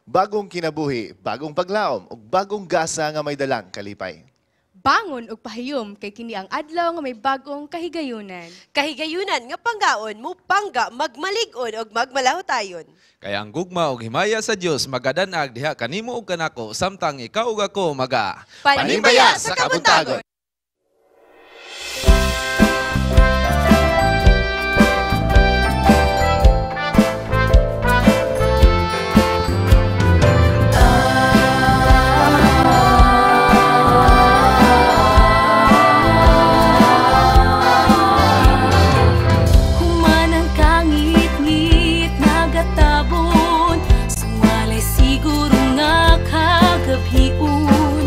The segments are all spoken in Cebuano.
Bagong kinabuhi, bagong paglaom, ug bagong gasa nga may dalang kalipay. Bangon ug pahiyom kay kini ang adlaw nga may bagong kahigayunan. Kahigayunan nga panggaon mo pangga magmalig-on og magmalahutayon. Kaya ang gugma og himaya sa Dios magadanag diha kanimo ug kanako samtang ikaw ug ako maga Panimbaya sa kabuntagon. Human ang kangit-ngit nagatabon, sumalay siguro nga kagabhion.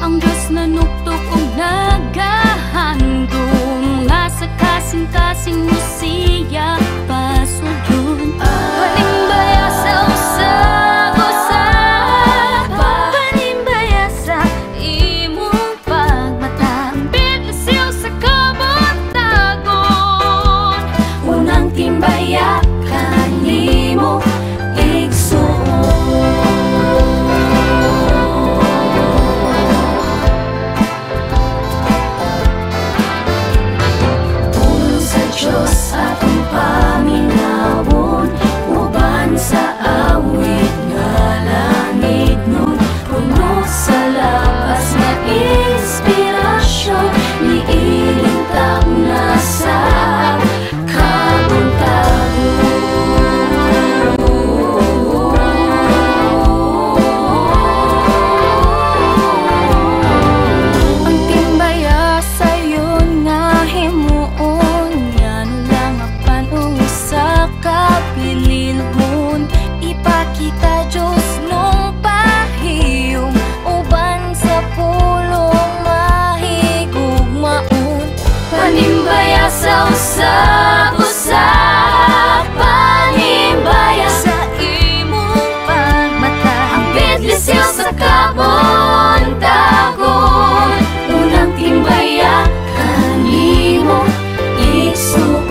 Ang Diyos nanuktok og nagahandom nga sa kasing-kasing mo siya pasudlon. Panimbaya sa usag-usa, panimbaya sa imong pagmata, bidlisiw sa kabuntagon. Unang timbaya kanimo igsuon. Pulong sa Diyos atong paminawon, uban sa awit nga langit nun, puno sa lapas nga inspirasyon, niilintang na sa kabuntagon. Ang timbaya sayon nga himuon, ngano lang apan usa ka pinilhon. Ipakita Diyos nung pahiyom, uban sa pulong mahigugmaon. Panimbaya sa usag-usa, panimbaya sa imong pagmata, ang bidlisiw sa kabuntagon. Unang timbaya kanimo igsuon.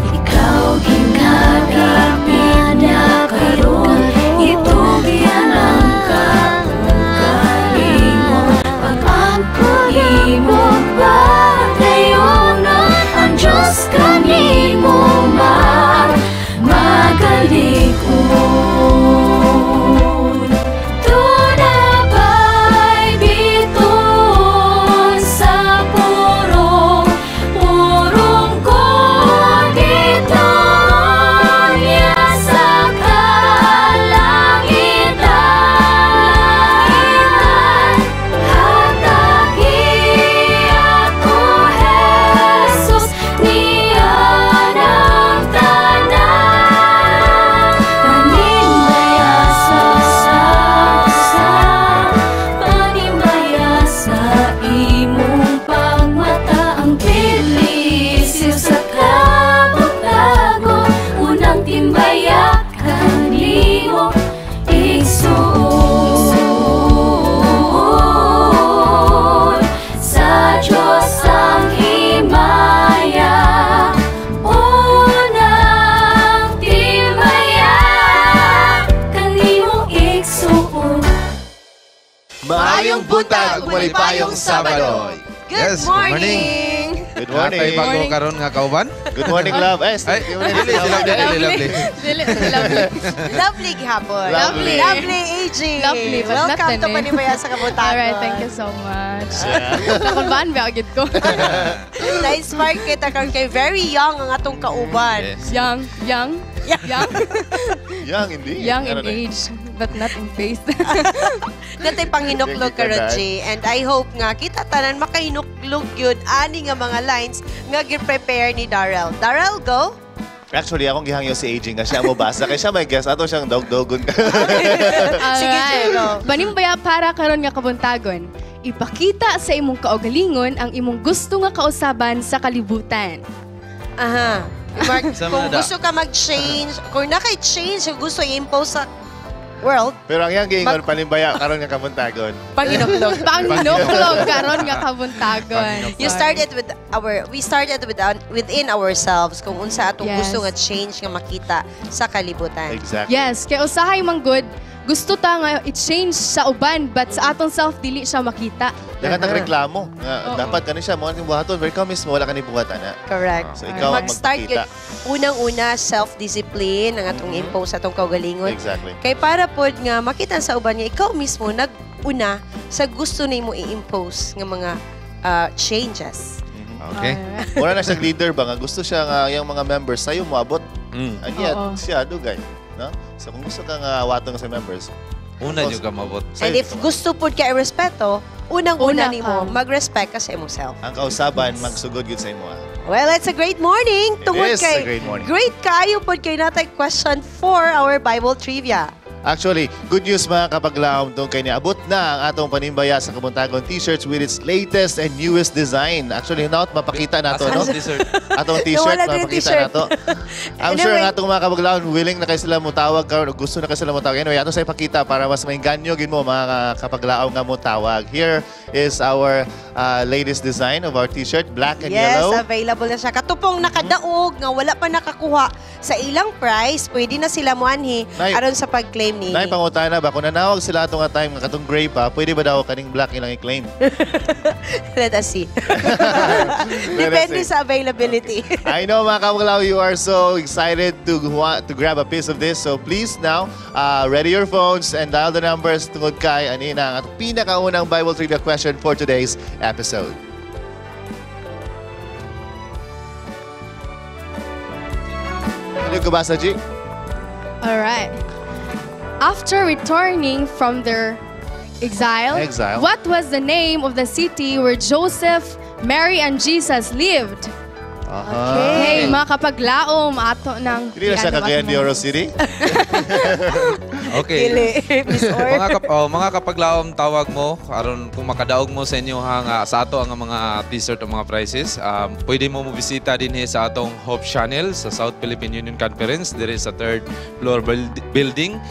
Ikaw ginagapit na karon, itugyan ang kaugalingon. Pag-angko imo padayonon, ang Diyos kanimo magalikon. Tunabay biton sa purong, purong ko giton niya sa kalangitan. Hatagi ako, Jesus, niya ng tanan. Panimbaya sa sa, panimbaya sa imong pagmata, ang bilis sa kabuntagon. Unang timbaya kanimo igsuon. Sa Diyos ang himaya, unang timbaya kanimo igsuon. Maayong buntag ug malipayong Sabado. Good Yes, good morning. morning. Good morning. Natay bago karon nga kauban? Good morning, love. Eh, Ay, dili sila dili lovely. Dili, lovely. Lovely gihapon. Lovely. Lovely AJ. Lovely, but not Welcome the to name. Panimbaya sa Kabuntagon. Alright, thank you so much. Nakulbaan ba agad ko? Na-inspire kita karon kay very young ang atong kauban. Yes. Young, young, young, Young indeed. young in Ano na eh? age, but not in face. Natay panghinuklog Thank you for karon that. Jay. And I hope nga kita tanan makahinuklog yun ani nga mga lines nga gi-prepare ni Darrell. Darrell, go. Actually, akong gihangyo si AJ nga siya mo basa kay siya may guest ato siyang dog-dogon. Sige, Jay, go. Panimbaya para karon nga kabuntagon. Ipakita sa imong kaugalingon ang imong gusto nga kausaban sa kalibutan. Aha. Mark, Sa kung mga da. gusto ka mag-change, kung na kay change, kung gusto i-impose sa world. Pero ang iyang giingon panimbaya karon nga kabuntagon. Panghinuklog. Panghinuklog karon nga kabuntagon. You started with our we started with within ourselves kung unsa atong gusto nga change nga makita sa kalibutan. Exactly. Yes, kay usahay man good, gusto ta nga i-change sa uban but sa atong self dili siya makita. Dagat ang reklamo nga dapat kani siya mo ning buhaton, pero ikaw mismo wala kani buhat ana. Correct. So ikaw ang Mag-start magpakita. yun. Unang-una, self-discipline ang atong impose sa atong kaugalingon. Exactly. Kay para pod nga makita sa uban nga ikaw mismo nag-una sa gusto nimo i-impose nga mga changes. Okay. Wala na siyang leader ba nga gusto siya nga yung mga members sayo moabot. And yet, siya dugay, no? So kung gusto ka nga awaton sa members, Una jud ka mabot. sayo And if ka. gusto pod ka i-respeto, unang-una Una nimo ka. mag-respect ka sa imong self. Ang kausaban magsugod gyud sa imo. Well, it's a great morning. It Tungod is kay a great morning. Great kaayo pod kay natay question for our Bible trivia. Actually, good news mga kapaglaom tungkol kay niabot na ang atong panimbaya sa Kabuntagon t-shirts with its latest and newest design. Actually, not mapakita nato, Asa no? ang dessert? Atong t-shirt, Nawala din yung mapakita t-shirt. nato. I'm sure Anyway. ang atong mga kapaglaom, willing na kayo sila mutawag karon o gusto na kayo sila mutawag. Anyway, ato sa ipakita para mas mainganyo gin mo mga kapaglaom nga mutawag. Here is our latest design of our t-shirt, black and Yes, yellow. available na siya. Katupong nakadaog nga wala pa nakakuha sa ilang price, pwede na sila moanhi Nay- aron sa pag-claim ni. Nay, pangutana ba? Kung nanawag sila atong nga time nga katong gray pa, pwede ba daw kaning black ilang i-claim? Let us see. Let us Depende see. sa availability. I know mga kapaglaw, you are so excited to want to grab a piece of this. So please now, ready your phones and dial the numbers tungod kay anina ang atong pinakaunang Bible trivia question for today's episode. Ano yung kabasa, G? All right. After returning from their exile, Exile. what was the name of the city where Joseph, Mary, and Jesus lived? Aha. Okay, mga kapaglaom, ato ng... Hindi na siya Cagayan de Oro City? Okay. Dili, Miss Or. Mga kapaglaom tawag mo aron kung makadaog mo sa inyo ha, nga sa ato ang mga t-shirt o mga prizes, pwede mo mobisita dinhi sa atong Hope Channel sa South Philippine Union Conference diri sa third floor building,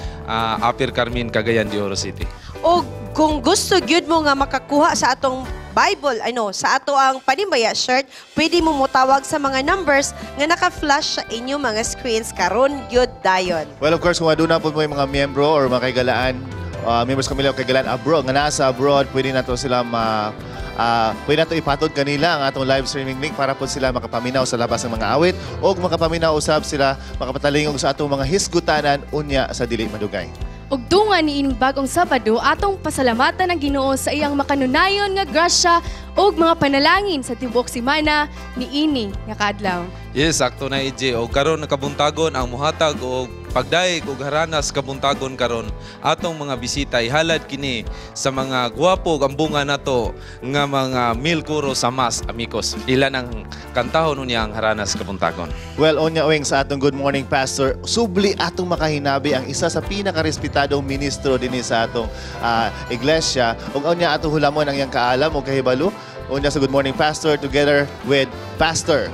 Apir Carmen, Cagayan de Oro City. O kung gusto gyud mo nga makakuha sa atong Bible, ano, sa ato ang Panimbaya shirt, pwede mo motawag sa mga numbers nga naka-flash sa inyong mga screens karon gyud dayon. Well, of course, kung aduna po mo yung mga miyembro or mga kaigalaan, members kami o kaigalaan abroad, nga nasa abroad, pwede nato sila pwede nato ipatod kanila ang atong live streaming link para po sila makapaminaw sa labas ng mga awit o makapaminaw usab sila makapatalingog sa atong mga hisgutanan unya sa dili madugay. Ug dungan niining bagong Sabado atong pasalamatan ang Ginoo sa iyang makanunayon nga grasya ug mga panalangin sa tibuok semana niini nga kaadlaw. Yes, sakto na EJ. O karon nakabuntagon ang muhatag og pagdaig og haranas kabuntagon karon atong mga bisita ihalad kini sa mga gwapo ug ambunga nato nga mga milkuro sa Mas Amigos. Ilan ang kantahon unya ang haranas kabuntagon. Well, unya uwing sa atong Good Morning Pastor, subli atong makahinabi ang isa sa pinakarespetadong ministro dinhi sa atong iglesia. Ug unya atong hulamon ang iyang kaalam ug kahibalo. Unya sa Good Morning Pastor together with Pastor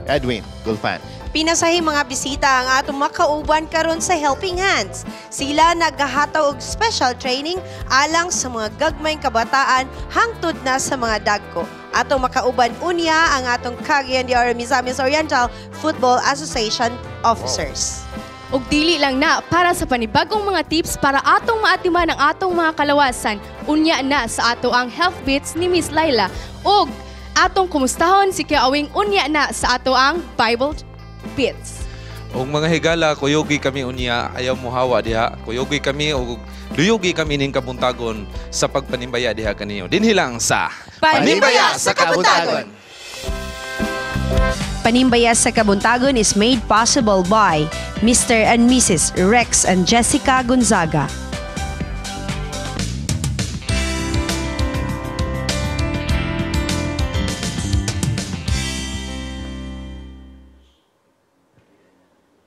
Edwin Gulfan. Pinasahi mga bisita ang atong makauban karon sa Helping Hands. Sila naghahataw og special training alang sa mga gagmayng kabataan hangtod na sa mga dagko. Atong makauban unya ang atong Cagayan de Oro Misamis Oriental Football Association officers. Ug dili lang na para sa panibagong mga tips para atong maatiman ang atong mga kalawasan. Unya na sa ato ang Health Beats ni Miss Laila. Ug atong kumustahon si Kuya Awing unya na sa ato ang Bible Beats. Og mga higala, kuyugi kami unya, ayaw mo hawa diha. Kuyugi kami og luyugi kami ning kabuntagon sa pagpanimbaya diha kaniyo. Dinhi lang sa Panimbaya sa Kabuntagon! Panimbaya sa Kabuntagon is made possible by Mr. and Mrs. Rex and Jessica Gonzaga.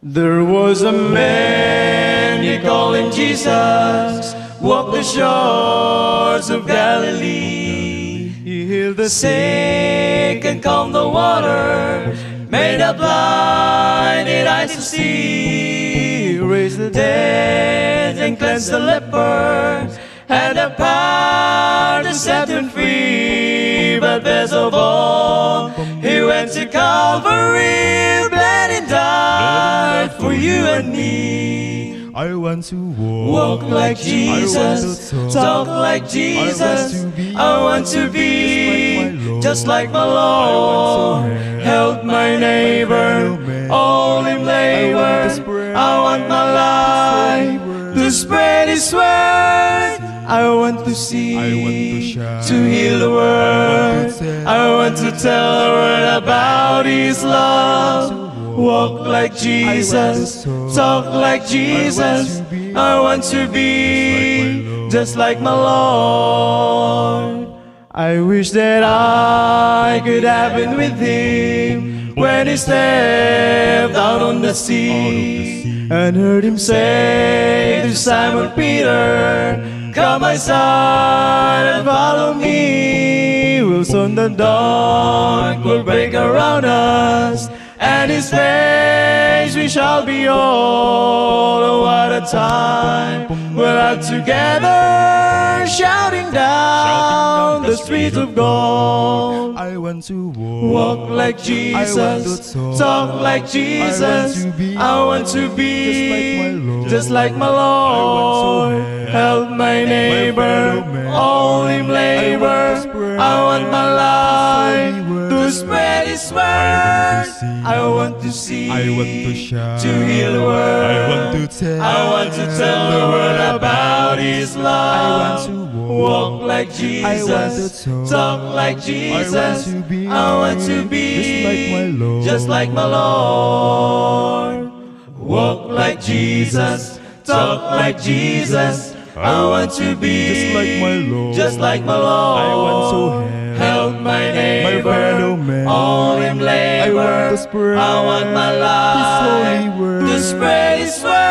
There was a man, he called him Jesus, walked the shores of Galilee. He healed the sick and calmed the water, made the blinded eyes to see. Raised the dead and cleansed the lepers, had the power to set them free. But best of all, He went to Calvary, bled and died for you and me. I want to walk, Walk like Jesus, talk like Jesus. I want to be just like my Lord. Help my neighbor, all him labor. I want my life to spread His word. I want to see, I want to shine, to heal the world. I want to tell the world about His love. Walk like Jesus, talk like Jesus. I want to be just like my Lord. I wish that I could have been with Him when He stepped out on the sea and heard Him say to Simon Peter, "Come, my son, and follow me." Well, soon the dawn will break around us, and His face we shall behold. Oh, what a time we'll have together, shouting down the streets of gold. I want to walk, Walk like Jesus, talk like Jesus. I want to be just like my Lord. Help my neighbor, all him labor. I want my life to spread His word. I want to see, I want to shine, to heal the world. I want to tell, I want to tell the world about His love. I want to walk, Walk like Jesus, talk like Jesus. I want to be just like my Lord. Just like my Lord. Walk like Jesus, talk like Jesus. I want to be just like my Lord. Just like my Lord. I want to help my neighbor, fellow man. All him labor. I want to spread I want my His life holy word. To spread His word.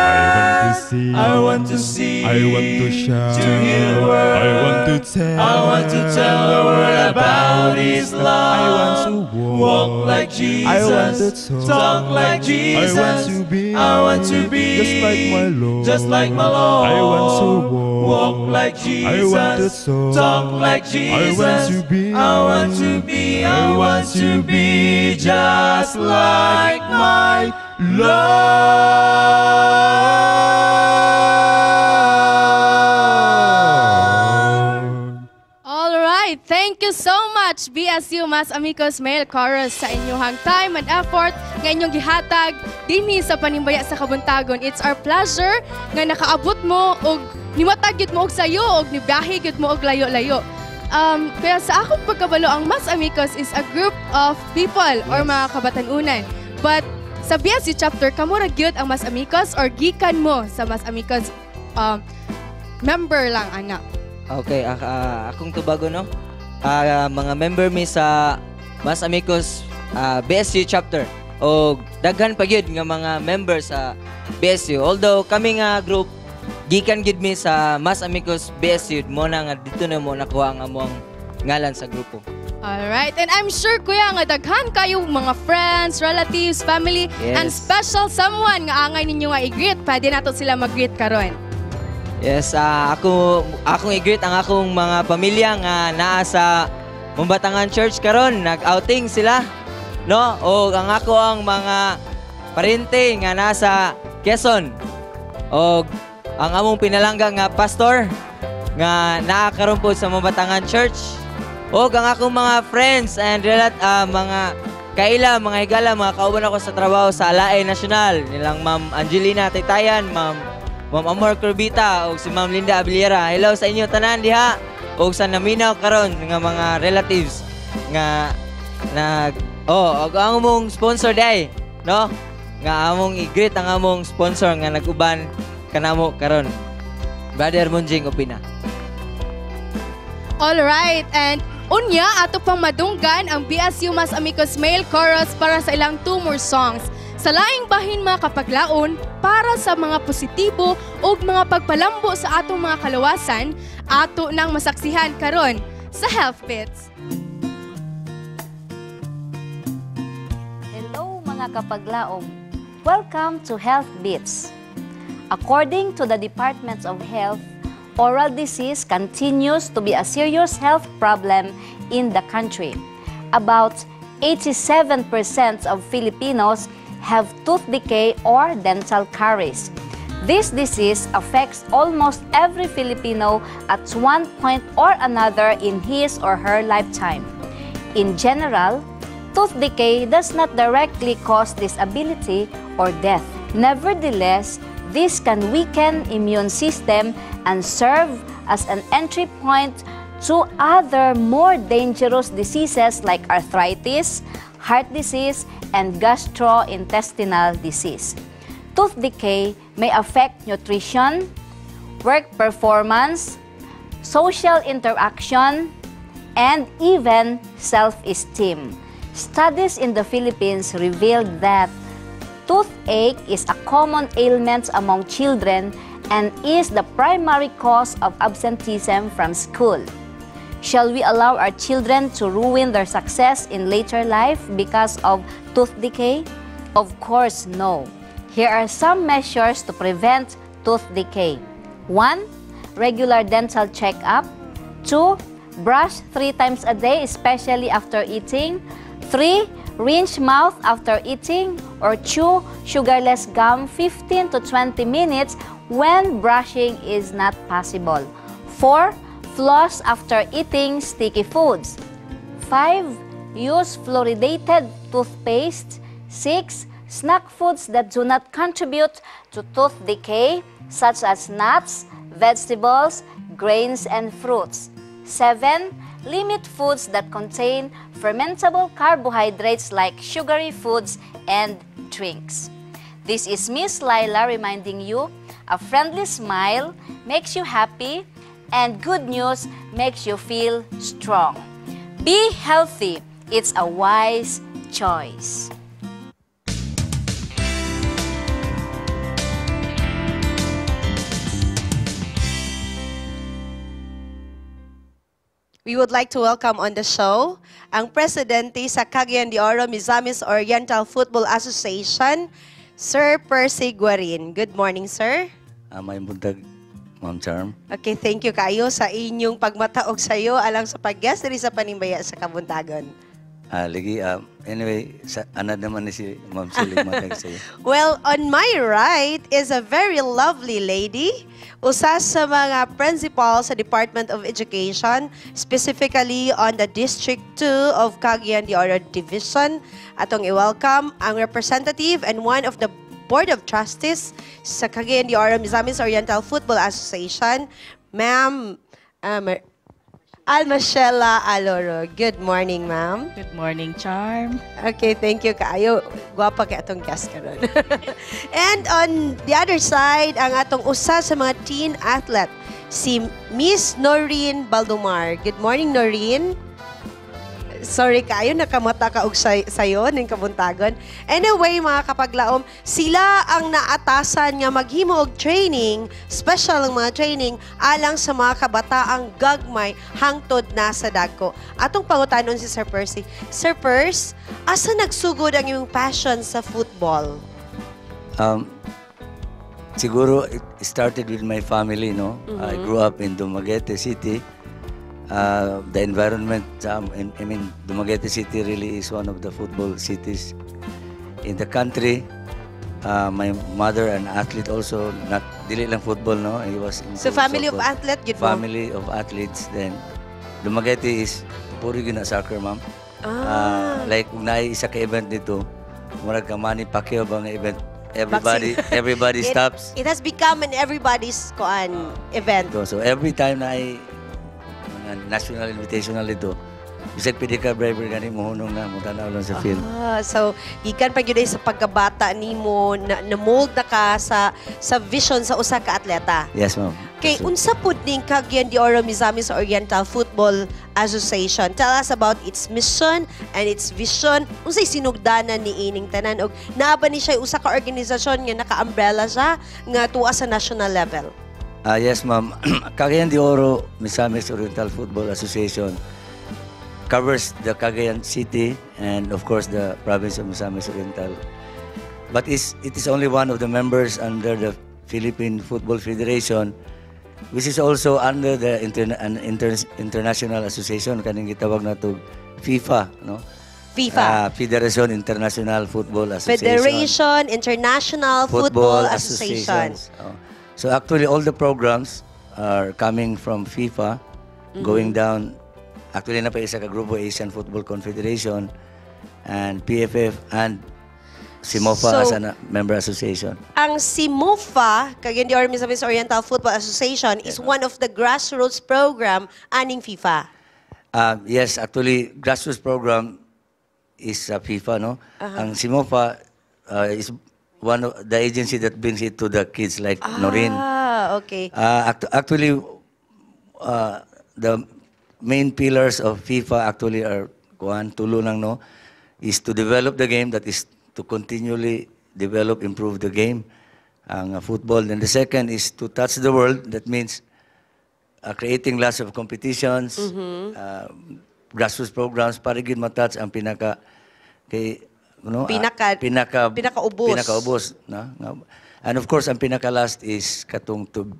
I want to see, I want to see, I want to shine, to heal the world. I want to tell, I want to tell the world about His love. I want to walk, Walk like Jesus, I want to talk, talk like Jesus. I want to be, I want to be just like my Lord. Just like my Lord. I want to walk, Walk like I want to Jesus, talk, talk like Jesus. I want to be, I want to be, I want to be just like my Lord. All right. Thank you so much, BSU Mas Amigos Male Chorus, sa inyong time and effort nga inyong gihatag dinhi sa Panimbaya sa Kabuntagon. It's our pleasure nga nakaabot mo og nimatag gyud mo og sayo og nibiyahe gyud mo og layo-layo. Kaya sa akong pagkabalo, ang Mas Amigos is a group of people or mga kabatanunan. But sa BSU chapter, kamo ra gyud ang Mas Amigos or gikan mo sa Mas Amigos member lang ana? Okay, akong tubago, no. Mga member mi sa Mas Amigos BSU chapter o daghan pa gyud nga mga member sa BSU. Although kami nga group, gikan gyud mi sa Mas Amigos BSU, mo na nga dito na mo nakuha ang among ngalan sa grupo. Alright, and I'm sure, kuya, nga daghan kayo mga friends, relatives, family, and special someone nga angay ninyo nga i-greet. Pwede nato sila mag-greet karon. Yes, ako akong i-greet ang akong mga pamilya nga naa sa Mambatangan Church karon, nag-outing sila, no? O ang ako ang mga parente nga nasa Quezon. O ang among pinalangga nga pastor nga naa karon po sa Mambatangan Church. O ang akong mga friends and mga kaila, mga higala, mga kauban ako sa trabaho sa Alae National, nilang Ma'am Angelina Taytayan, Ma'am Amor Corbita ug si Ma'am Linda Abiliera. Hello sa inyo tanan diha ug sa naminaw karon nga mga relatives nga nag oh, ug ang among sponsor day, no? Nga among i-greet ang among sponsor nga nag-uban kanamo karon. Brother Munjing Opina. Alright, and unya ato pang madunggan ang BSU Mas Amigos Male Chorus para sa ilang two more songs. Sa laing bahin, mga kapaglaon, para sa mga positibo ug mga pagpalambo sa atong mga kalawasan, ato nang masaksihan karon sa Health Bits. Hello, mga kapaglaom! Welcome to Health Bits. According to the Department of Health, oral disease continues to be a serious health problem in the country. About 87% of Filipinos have tooth decay or dental caries. This disease affects almost every Filipino at one point or another in his or her lifetime. In general, tooth decay does not directly cause disability or death. Nevertheless, this can weaken immune system and serve as an entry point to other more dangerous diseases like arthritis, heart disease, and gastrointestinal disease. Tooth decay may affect nutrition, work performance, social interaction, and even self-esteem. Studies in the Philippines revealed that toothache is a common ailment among children and is the primary cause of absenteeism from school. Shall we allow our children to ruin their success in later life because of tooth decay? Of course, no. Here are some measures to prevent tooth decay. 1. Regular dental checkup. 2. Brush 3 times a day, especially after eating. 3. Rinse mouth after eating or chew sugarless gum 15 to 20 minutes when brushing is not possible. 4. Floss after eating sticky foods. 5. Use fluoridated toothpaste. 6. Snack foods that do not contribute to tooth decay, such as nuts, vegetables, grains, and fruits. 7. Limit foods that contain fermentable carbohydrates like sugary foods and drinks. This is Miss Laila reminding you, a friendly smile makes you happy and good news makes you feel strong. Be healthy. It's a wise choice. We would like to welcome on the show ang presidente sa Cagayan de Oro Misamis Oriental Football Association, Sir Percy Guarin. Good morning, sir. Maayong buntag, Ma'am Charm. Okay, thank you kayo sa inyong pagmataog sa iyo alang sa pag-guest diri sa Panimbaya sa Kabuntagon. Lagi, anyway, anad naman ni si Ma'am Silig matag sa iyo. Well, on my right is a very lovely lady, usa sa mga principal sa Department of Education, specifically on the District 2 of Cagayan de Oro Division. Atong i-welcome ang representative and one of the Board of Trustees sa Cagayan de Oro Misamis Oriental Football Association, Ma'am Almashela Aloro. Good morning, ma'am. Good morning, Charm. Okay, thank you kaayo. Gwapa kay atong guest karon. And on the other side, ang atong usa sa mga teen athlete, si Miss Noreen Baldomar. Good morning, Noreen. Sorry kayo, nakamata ka og sayo ning kabuntagon. Anyway, mga kapaglaom, sila ang naatasan nga maghimo og training, special ang mga training alang sa mga kabataang gagmay hangtod na sa dagko. Atong pangutanon si Sir Percy. Sir Percy, asa nagsugod ang imong passion sa football? Siguro it started with my family, no? I grew up in Dumaguete City. The environment, I mean, Dumaguete City really is one of the football cities in the country. My mother, an athlete also, not dili lang football, no? He was into So family of soccer. Athlete, gyud mo? Family of athletes. Then, Dumaguete is puro gyud na soccer, ma'am. Like, kung naay isa ka event dito, murag ka Manny Pacquiao ba nga event, everybody Boxing. Everybody stops. It has become an everybody's kuan event. So every time na ay mga national invitational ito, bisag pedicab driver gani mohunong na mo tanaw lang sa field. Ah, so gikan pa gyud ay sa pagkabata nimo na, na mold na ka sa vision sa usa ka atleta. Yes, ma'am. Kay unsa pud ning Cagayan de Oro Misamis Oriental Football Association? Tell us about its mission and its vision. Unsay sinugdanan ni ining tanan og naa ba ni siya usa ka organisasyon nga naka-umbrella siya nga tuwa sa national level? Ah, yes, ma'am. Cagayan de Oro Misamis Oriental Football Association covers the Cagayan City and of course the province of Misamis Oriental. But it is only one of the members under the Philippine Football Federation, which is also under the an international association kaning gitawag nato FIFA, no? FIFA. Federation International Football Association. Federation International Football Association. Associations. Oh. So actually all the programs are coming from FIFA, going down. Actually naa pa isa ka grupo, Asian Football Confederation and PFF and SIMOFA as a member association. Ang SIMOFA, Cagayan de Oro Misamis Oriental Football Association, is one of the grassroots program aning FIFA. Yes, actually grassroots program is FIFA, no? Ang SIMOFA is one of the agency that brings it to the kids like Noreen. Ah, okay. Actually, the main pillars of FIFA actually are kuan, tulo lang, no, is to develop the game, that is to continually develop, improve the game, ang football. Then the second is to touch the world. That means creating lots of competitions, grassroots programs para gyud matouch ang pinaka kay no, pinaka pinakaubos. Pinakaubos, no? And of course, ang pinaka last is katong to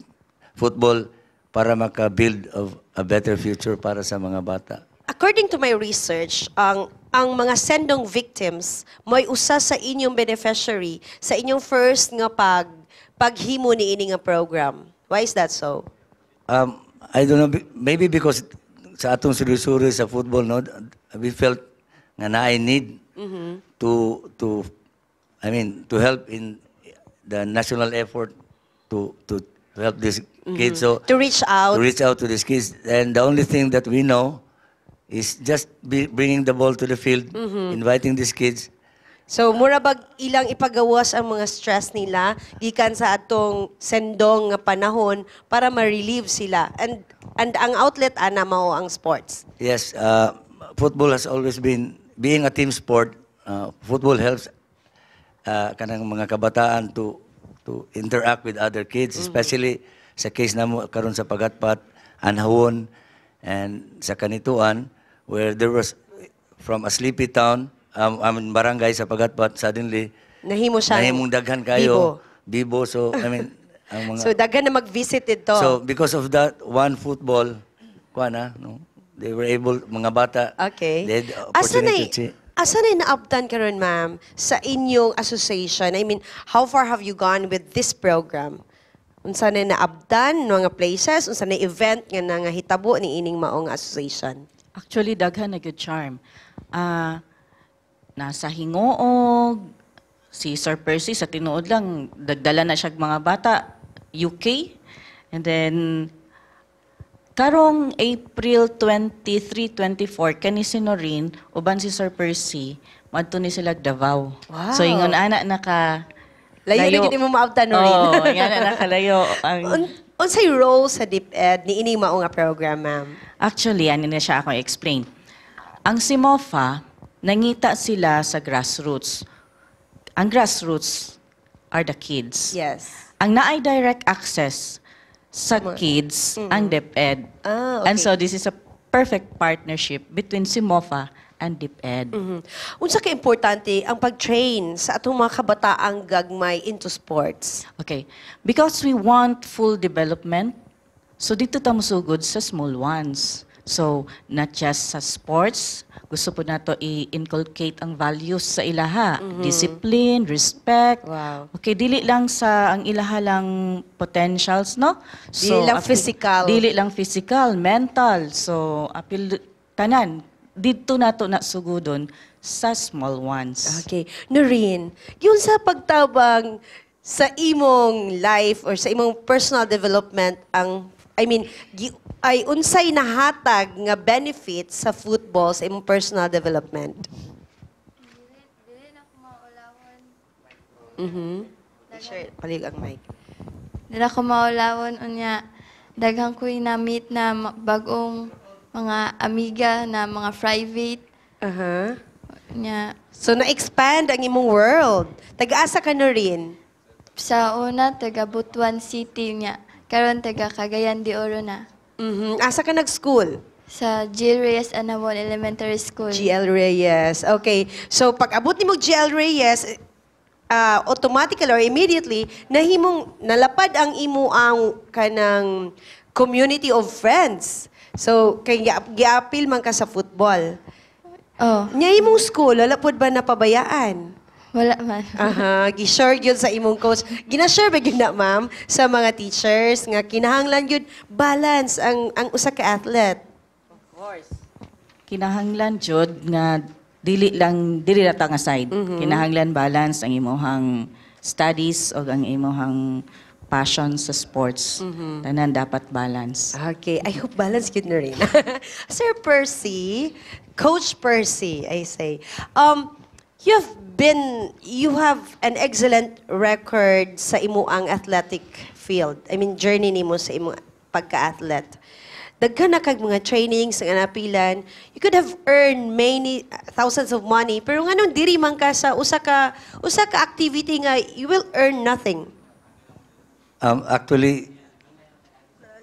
football para maka-build of a better future para sa mga bata. According to my research, ang mga sendong victims mo'y usa sa inyong beneficiary sa inyong first nga paghimo ni ini nga program. Why is that so? I don't know, maybe because sa atong suri-suri sa football, no, we felt nga naay need to I mean, to help in the national effort to help these kids. So To reach out. To reach out to these kids. And the only thing that we know is just be bringing the ball to the field, inviting these kids. So mura bag ilang ipagawas ang mga stress nila gikan sa atong sendong nga panahon para ma-relieve sila. And ang outlet ana mao ang sports. Yes, football has always been, being a team sport, football helps kanang mga kabataan to interact with other kids, especially sa case namo karon sa Pagatpat, Anhawan, and sa Canitoan, where there was from a sleepy town, I mean, barangay sa Pagatpat, suddenly nahimo siyang nahimong daghan kayo, bibo. So, I mean, ang mga So daghan na mag-visit dito. So because of that, one football, kuan na, no? They were able, mga bata, they had the Asa na opportunity to asa na naabtan karon, ma'am, sa inyong association? I mean, how far have you gone with this program? Unsa na naabtan mga places, unsa na event nga nangahitabo ni ining maong association? Actually, daghan na gyud, Charm. Nasa Gingoog, si Sir Percy sa tinuod lang, dagdala na siya mga bata, UK. And then, karong April 23, 24, kani si Noreen, uban si Sir Percy, madto ni sila Davao. Wow. So, ingon ana naka Layo na gyud mo maabtan, Noreen. Oo, ingon ana nakalayo. Ang, Unsay role sa DepEd ni ining mao nga program, ma'am? Actually, ano na siya ako explain. Ang SIMOFA, nangita sila sa grassroots. Ang grassroots are the kids. Ang naay direct access sa kids, ang DepEd. And so this is a perfect partnership between SIMOFA and DepEd. Unsa ka importante ang pag-train sa atong mga kabataang gagmay into sports? Okay. Because we want full development, so dito ta mosugod sa small ones. So, not just sa sports, gusto po nato i-inculcate ang values sa ilaha. Discipline, respect. Okay, dili lang sa ang ilaha lang potentials, no? Dili lang physical. Dili lang physical, mental. So, apil tanan didto nato na sugudon sa small ones. Okay. Noreen, yun sa pagtabang sa imong life or sa imong personal development ang I mean, ay unsay nahatag nga benefit sa football sa imong personal development? Sure, palig ang mic. Dili ako maulawon, unya daghan ko na-meet na bag-ong mga amiga na mga private. Unya So na-expand ang imong world. Taga-asa ka, Noreen? Sa una taga Butuan City, nya karon taga Cagayan de Oro na. Asa ka nag-school? Sa G. Reyes Anamon Elementary School. GL Reyes. Okay. So pag abot nimo GL Reyes, Automatically or immediately nahimong nalapad ang imo ang kanang community of friends. So kay giapil man ka sa football. Oh. Nya imong school wala pud ba napabayaan? Wala man. Aha, gi-share gyud sa imong coach. Gina-share ba gyud na, ma'am, sa mga teachers nga kinahanglan gyud balance ang usa ka athlete? Kinahanglan jud nga dili lang dili ra ta nga side. Kinahanglan balance ang imuhang studies o ang imuhang passion sa sports. Tanan dapat balance. Okay, I hope balance gyud na rin. Sir Percy, Coach Percy, I say. You have an excellent record sa imuang athletic field. I mean, journey nimo sa imong pagka-athlete. Daghan na kag mga trainings nga napilan. You could have earned many thousands of money, pero nganong diri man ka sa usa ka activity nga you will earn nothing? Actually,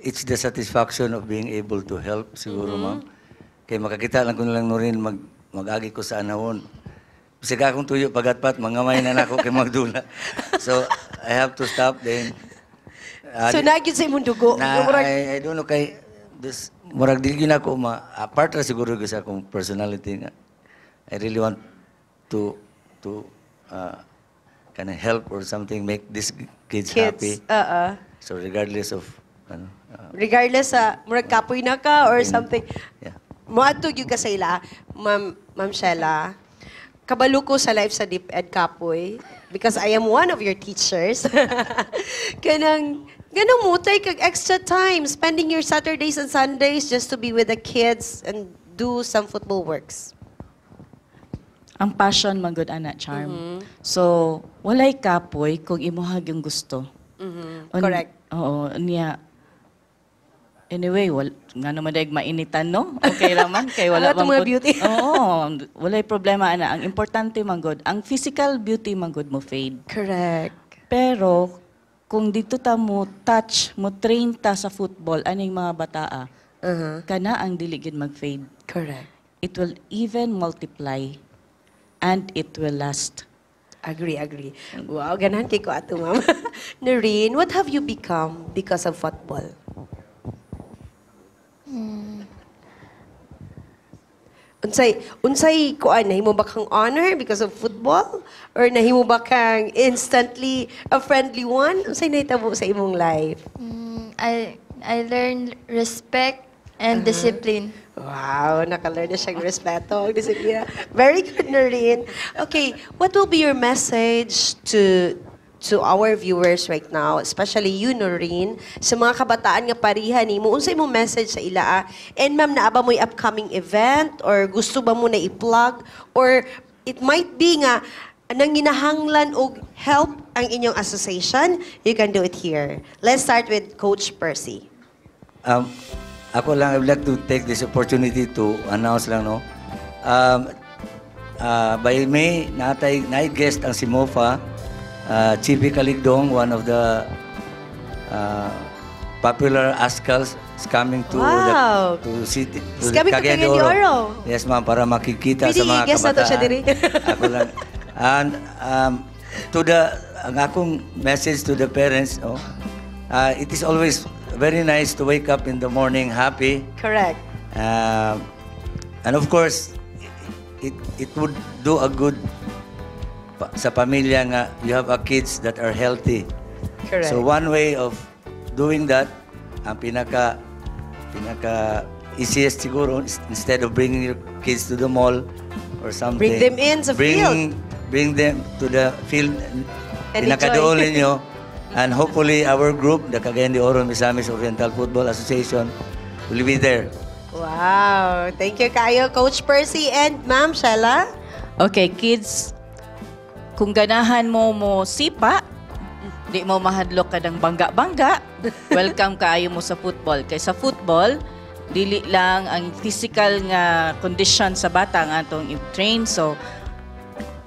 it's the satisfaction of being able to help siguro, ma'am. Kay makakita lang ko na lang Noreen, mag-agi ko sa anawon. Bisag akong tuyo pagatpat, mangamay na nako kay magdula. So, I have to stop then. So naa gyud sa imong dugo. Na, I don't know kay this murag dili gyud ako ma apart ra siguro gyud sa akong personality nga I really want to kind of help or something, make these kids happy. Kids. Oo. So regardless of ano Regardless sa murag kapoy na ka or something. Yeah. Moadto gyud ka sa ila, Ma'am Ma'am Shella. Kabalo ko sa life sa DepEd kapoy because I am one of your teachers. Kanang ganong mo take kag extra time spending your Saturdays and Sundays just to be with the kids and do some football works. Ang passion man gud ana, Charm. So, walay kapoy kung imuha yung gusto. Correct. Oo, niya. Anyway, nga naman daig mainitan, no? Okay raman, kay wala Ang atong man mga gud- beauty. Oo, walay problema ana. Ang importante man gud, ang physical beauty man gud mo fade. Correct. Pero kung dito ta mo touch, mo train ta sa football aning mga bataa, kana ang dili gyud mag-fade. Correct. It will even multiply and it will last. Agree, agree. Wow, ganahan kay ko ato, ma'am. Noreen, what have you become because of football? Unsay kuan, nahimo ba kang honor because of football or nahimo ba kang instantly a friendly one? Unsay nahitabo sa imong life? I learned respect and discipline. Wow, naka-learn na siyang respeto ug disiplina. Very good, Noreen. Okay, what will be your message to our viewers right now, especially you, Noreen, sa mga kabataan nga pariha nimo, unsay imong message sa ila, ah? And ma'am, naa ba mo'y upcoming event or gusto ba mo na i-plug or it might be nga nanginahanglan og help ang inyong association, you can do it here. Let's start with Coach Percy. Ako lang, I would like to take this opportunity to announce lang, no? By May, natay, guest ang si Mofa, Chippy Kaligdong, one of the popular Azkals, is coming to the to city to He's coming to Cagayan de Cagayan de Oro. Yes, ma'am, para makikita Pwede sa mga i-guest na to siya kabataan. diri. Ako lang. And to the ang akong message to the parents, oh, it is always very nice to wake up in the morning happy. Correct. And of course, it would do a good sa pamilya nga you have a kids that are healthy. Correct. So one way of doing that, ang pinaka easiest siguro is instead of bringing your kids to the mall or something. Bring them in sa bring, field. Bring them to the field. And Pinakadool enjoy. ninyo. And hopefully our group, the Cagayan de Oro Misamis Oriental Football Association, will be there. Wow. Thank you kayo, Coach Percy and Ma'am Shella. Okay, kids, kung ganahan mo mo sipa, di mo mahadlok kadang bangga-bangga, welcome kaayo mo sa football. Kay sa football, dili lang ang physical nga condition sa bata nga atong i-train. So,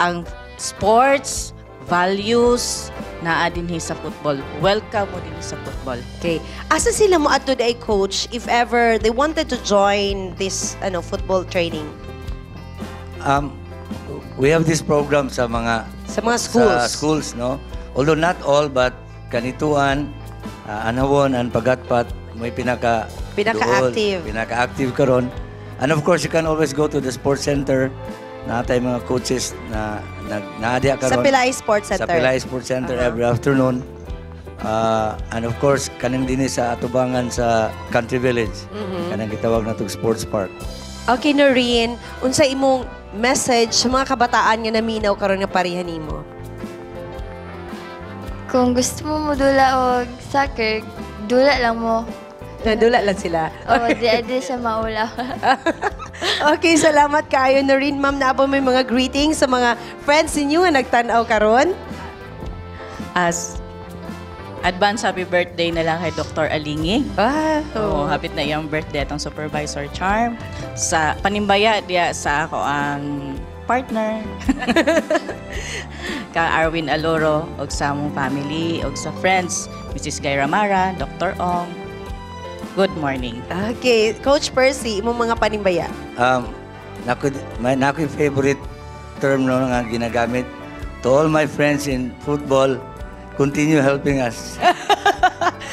ang sports, values, naa dinhi sa football. Welcome mo dinhi sa football. Okay. Asa sila mo adto ay, Coach, if ever they wanted to join this ano football training? We have this program sa mga Sa mga schools. Sa schools, no? Although not all, but Canitoan, Anhawan, and Pagatpat, may pinaka Pinaka-active. Dool, pinaka-active karon. And of course, you can always go to the sports center. Naa tay mga coaches na nag naa diha Sa karon. Pilay Sports Center. Sa Pilay Sports Center every afternoon. And of course, kaning dinhi sa atubangan sa Country Village. Kanang gitawag natong sports park. Okay, Noreen, unsa imong message sa mga kabataan nga naminaw karon nga pareha nimo? Kung gusto mo mudula og soccer, dula lang mo. Nadula lang sila. O, di siya maulaw. Okay, salamat kaayo, Noreen. Ma'am, naa ba moy mga greetings sa mga friends ninyo nga nagtan-aw karon? As advance happy birthday na lang kay Dr. Alingi. Oo, hapit na iyang birthday atong supervisor Charm. Sa panimbaya diya sa ako ang partner, ka Arwin Aloro, og sa among family, og sa friends, Mrs. Guy Ramara, Dr. Ong. Good morning. Okay, Coach Percy, imong mga panimbaya. Nako favorite term, no, nga ginagamit to all my friends in football: continue helping us.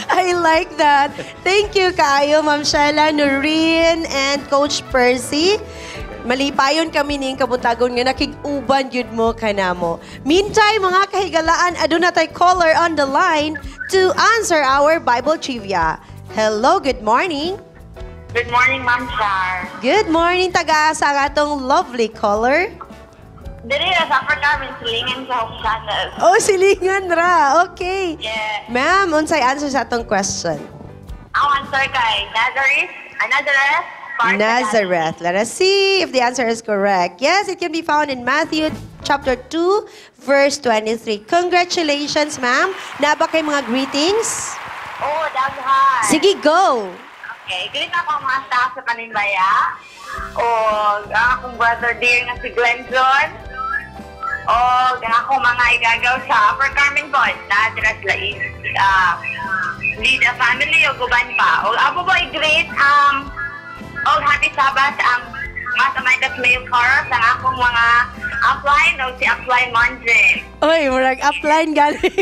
I like that. Thank you kaayo, Ma'am Shella, Noreen, and Coach Percy. Malipayon kami ning kabuntagon nga nakig-uban gyud mo kanamo. Meantime, mga kahigalaan, aduna tay caller on the line to answer our Bible trivia. Hello, good morning. Good morning, Ma'am Char. Good morning, taga-asa ang atong lovely caller? Diri sa Upper Carmen, silingan sa Hope Channel. Oh, silingan ra. Okay. Yeah. Ma'am, unsay answer sa atong question? Ang answer kay Nazareth, Nazareth, part. Nazareth. Let us see if the answer is correct. Yes, it can be found in Matthew chapter 2, verse 23. Congratulations, ma'am. Naa ba kay mga greetings? Oh, daghan. Sige, go! Okay, greet ako ang mga staff sa Panimbaya. O ang akong brother dear nga si Glenn John. O ang akong mga igagaw sa Upper Carmen Pond na dira sila is lead a family o guban pa. O abo ba i-greet og happy Sabbath ang Mas Amaikas Male Chorus, ang akong mga upline o si Upline Monje. Oy, murag upline gali.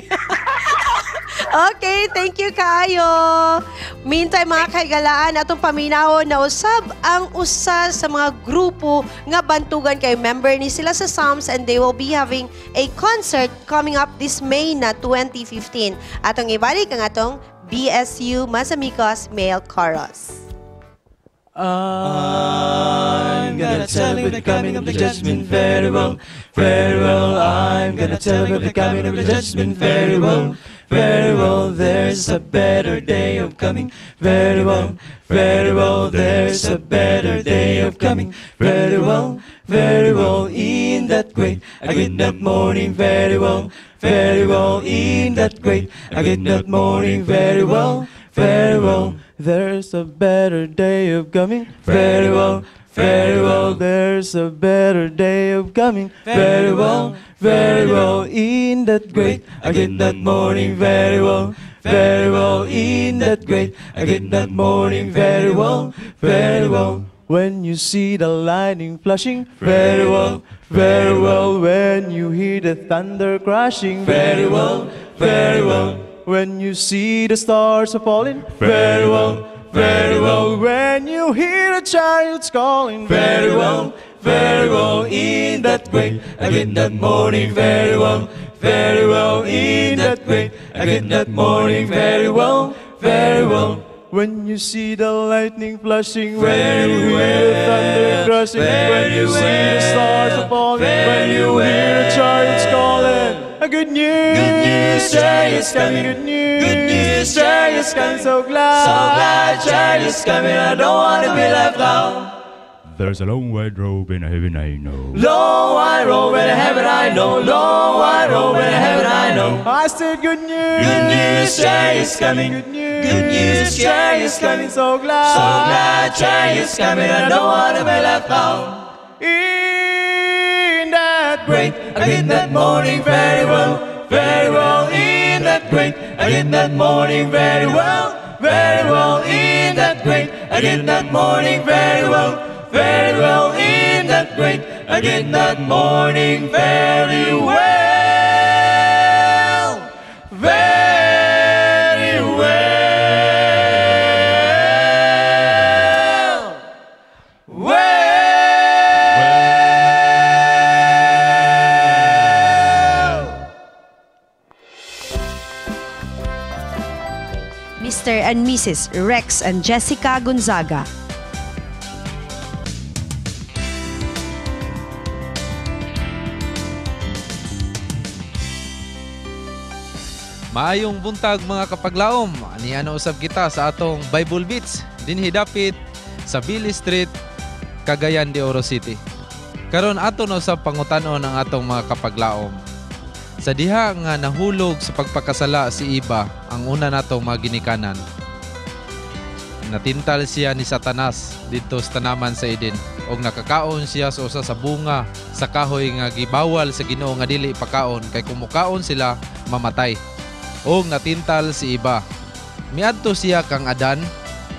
Okay, thank you kaayo. Meantime, mga kahigalaan, atong paminawon na usab ang usa sa mga grupo nga bantugan kay member ni sila sa Psalms and they will be having a concert coming up this May na 2015. Atong ibalik ang atong BSU Masamikos Male Chorus. I'm gonna tell him the coming of the judgment very well, very well. I'm gonna tell him the coming of the judgment very well, very well. There's a better day of coming, very well, very well. There's a better day of coming, very well, very well. In that great, I get that morning very well, very well. In that great, I get that morning very well, very well. There's a better day of coming, very well, very well. There's a better day of coming, very well, very well. In that great, I get that morning very well, very well. In that great, I get that morning very well, very well. When you see the lightning flashing, very well, very well. When you hear the thunder crashing, very well, very well. When you see the stars are falling, very well, very well. When you hear the chariots calling, very well, very well. In that great, I get that morning very well, very well. In that great, I get that morning very well, very well. When you see the lightning flashing, when you hear the thunder crashing, when you see the stars are falling, when you hear the chariots calling, a good news, chariot's coming, good news, chariot's coming, so glad, So glad chariot's coming, I don't wanna be left out. There's a long white robe in heaven I know. Long white robe in heaven I know, long white robe in heaven I know. I said good news, chariot's coming, good news, chariot's coming, so glad, so glad chariot's coming, I don't wanna be left out. In that great, I get that morning very well, very well. In that great, I get that morning very well, very well. In that great, I get that morning very well, very well. In that that great, again that morning, very well, very well, well. Mr. and Mrs. Rex and Jessica Gonzaga. Maayong buntag mga kapaglaom. Aniya na usab kita sa atong Bible Beats dinhi dapit sa Billy Street, Cagayan de Oro City. Karon ato na usab pangutan-on ang atong mga kapaglaom. Sa diha nga nahulog sa pagpakasala si Iba, ang una natong mga ginikanan. Natintal siya ni Satanas didto sa tanaman sa Eden og nakakaon siya sa usa sa bunga sa kahoy nga gibawal sa Ginoo nga dili pakaon kay kung mukaon sila mamatay. Og natintal si Iba. Miadto siya kang Adan,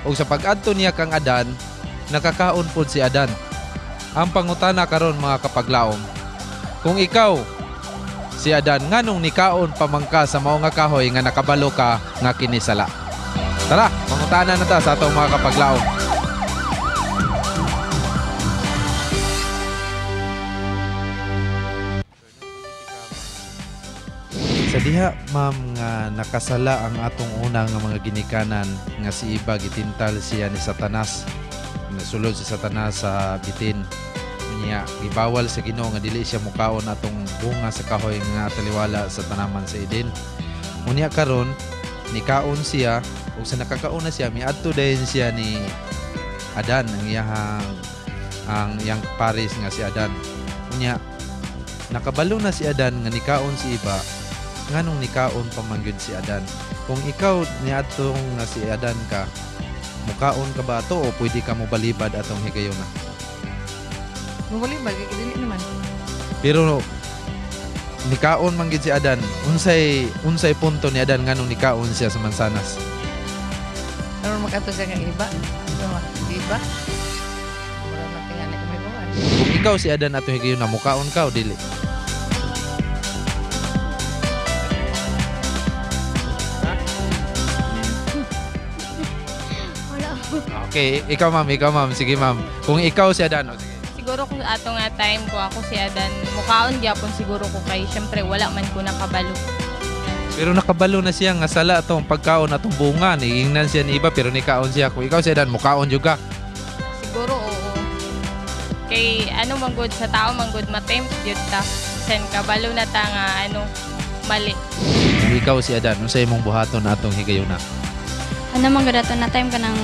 og sa pag-adto niya kang Adan, nakakaon pod si Adan. Ang pangutana karon mga kapaglaom, kung ikaw si Adan, nganong nikaon pamangka sa mao nga kahoy nga nakabalo ka nga kinisala? Tara, pangutana na ta sa atong mga kapaglaom. Sa diha, ma'am, nga nakasala ang atong una nga mga ginikanan nga si Iba gitintal siya ni Satanas. Nasulod si Satanas sa bitin. Unya, gibawal sa Ginoo nga dili siya mukaon atong bunga sa kahoy nga taliwala sa tanaman sa Eden. Unya karon nikaon siya ug sa nakakaon na siya miadto dayon siya ni Adan, ang iyahang ang iyang pares nga si Adan. Unya nakabalo na si Adan nga nikaon si Iba, nganong nikaon pamangyud si Adan? Kung ikaw niadtong nga si Adan ka, mukaon ka ba ato o pwede ka mobalibad atong higayuna? Mobalibad kay dili naman. Pero nikaon man gid si Adan, unsay punto ni Adan nganong nikaon siya sa mansanas? Aron makato siya kang iba. Iba. Mura man tingali ko may buwan. Kung ikaw si Adan atong higayuna, mukaon ka o dili? Okay, ikaw ma'am. Sige ma'am. Kung ikaw si Adan, o sige. Siguro kung ato nga time ko ako si Adan, mukaon gyapon siguro ko kay syempre wala man ko nakabalo. Pero nakabalo na siya nga sala atong pagkaon atong bunga, niingnan siya ni iba pero nikaon siya. Kung ikaw si Adan, mukaon jud ka. Siguro oo. Kay ano man gud sa tao man gud matempt jud ta. Sen kabalo na ta nga ano mali. Kung ikaw si Adan, unsay imong buhaton atong higayuna? Ano man gud ato na time kanang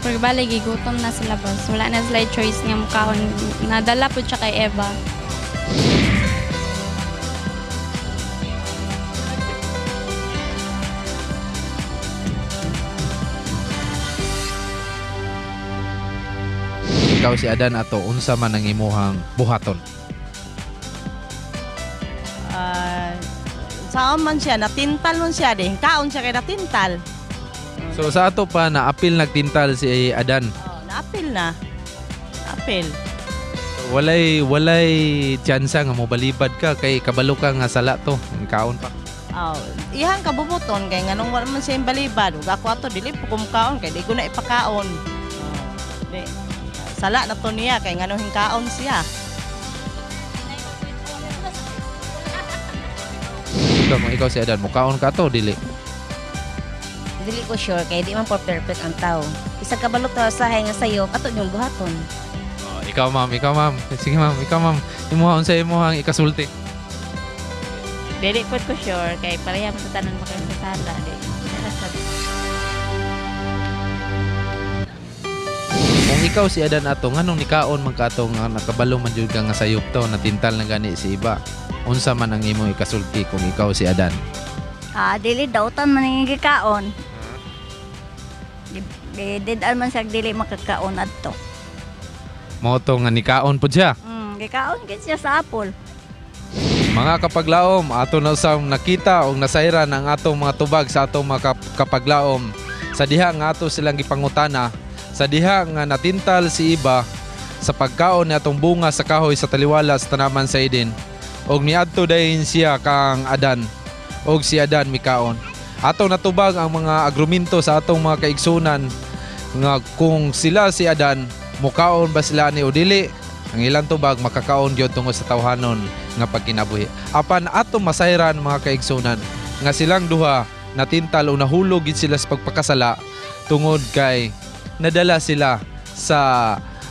pagbalik gigutom na sila boss. Wala na sila choice nga mukaon. Nadala pud siya kay Eva. Ikaw si Adan ato, unsa man ang imuhang buhaton? Saan man siya, natintal man siya din. Kaon siya kay natintal. So sa ato pa, naapil nagtintal si Adan. Oh, naapil na. Naapil. So, walay tsansa nga mobalibad ka kay kabalo ka nga sala to. Kaon pa. Oh, ihang kabubuton kay nganong wala man siya balibad. Ug ako ato dili po kumkaon kay di ko na ipakaon. Oh, di. Sala na to niya kay nganong hingkaon siya. Ikaw, kung ikaw si Adan, mukaon ka to dili. Dili ko sure kay di man po perfect ang tao. Isa kabalo ta usahay nga sayo kato yung buhaton. Oh, ikaw ma'am. Sige ma'am, ikaw ma'am. Imuha unsa imuhang ikasulti? Dili po ko sure kay pareha man sa tanan makayo sa sala di. Kung ikaw si Adan ato, nganong nikaon man ka ato nga nakabalo man jud ka nga sayop to, natintal na gani si iba. Unsa man ang imong ikasulti kung ikaw si Adan? Ah, dili dautan man ang gikaon. Did man siya dili makakaon adto. Mao to nga nikaon pud siya. Gikaon gid siya sa apple. Mga kapaglaom, ato na usang nakita og nasayran ang atong mga tubag sa atong mga kapaglaom. Sa diha nga ato silang gipangutana, sa diha nga natintal si iba sa pagkaon ni atong bunga sa kahoy sa taliwala sa tanaman sa Eden. Og niadto dayon siya kang Adan og si Adan mikaon. Atong natubag ang mga argumento sa atong mga kaigsunan nga kung sila si Adan mukaon ba sila ni o dili, ang ilang tubag makakaon gyud tungod sa tawhanon nga pagkinabuhi. Apan atong masayran mga kaigsunan nga silang duha natintal o nahulog gid sila sa pagpakasala tungod kay nadala sila sa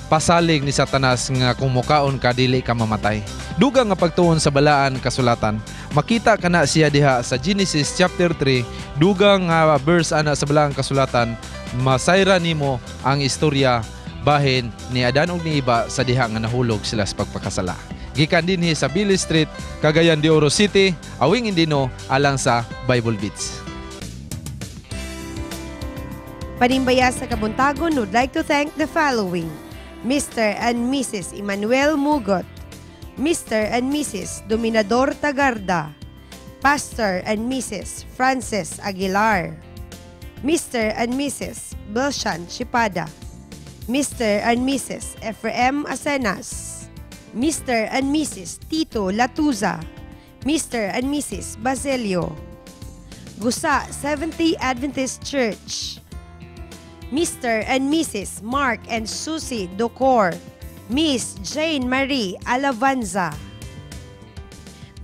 pasalig ni Satanas nga kung mukaon ka dili ka mamatay. Dugang nga pagtuon sa balaan kasulatan, makita kana siya diha sa Genesis chapter 3, dugang nga verse ana sa balaan kasulatan, masayra nimo ang istorya bahin ni Adan ug ni Eva sa diha nga nahulog sila sa pagpakasala. Gikan dinhi sa Billy Street, Cagayan de Oro City, Awing Indino, alang sa Bible Beats. Panimbaya sa Kabuntagon would like to thank the following: Mr. and Mrs. Emmanuel Mugot, Mr. and Mrs. Dominador Tagarda, Pastor and Mrs. Frances Aguilar, Mr. and Mrs. Belshan Chipada, Mr. and Mrs. Ephraim Asenas, Mr. and Mrs. Tito Latuza, Mr. and Mrs. Basilio, Gusa Seventh-day Adventist Church, Mr. and Mrs. Mark and Susie Docor, Miss Jane Marie Alavanza,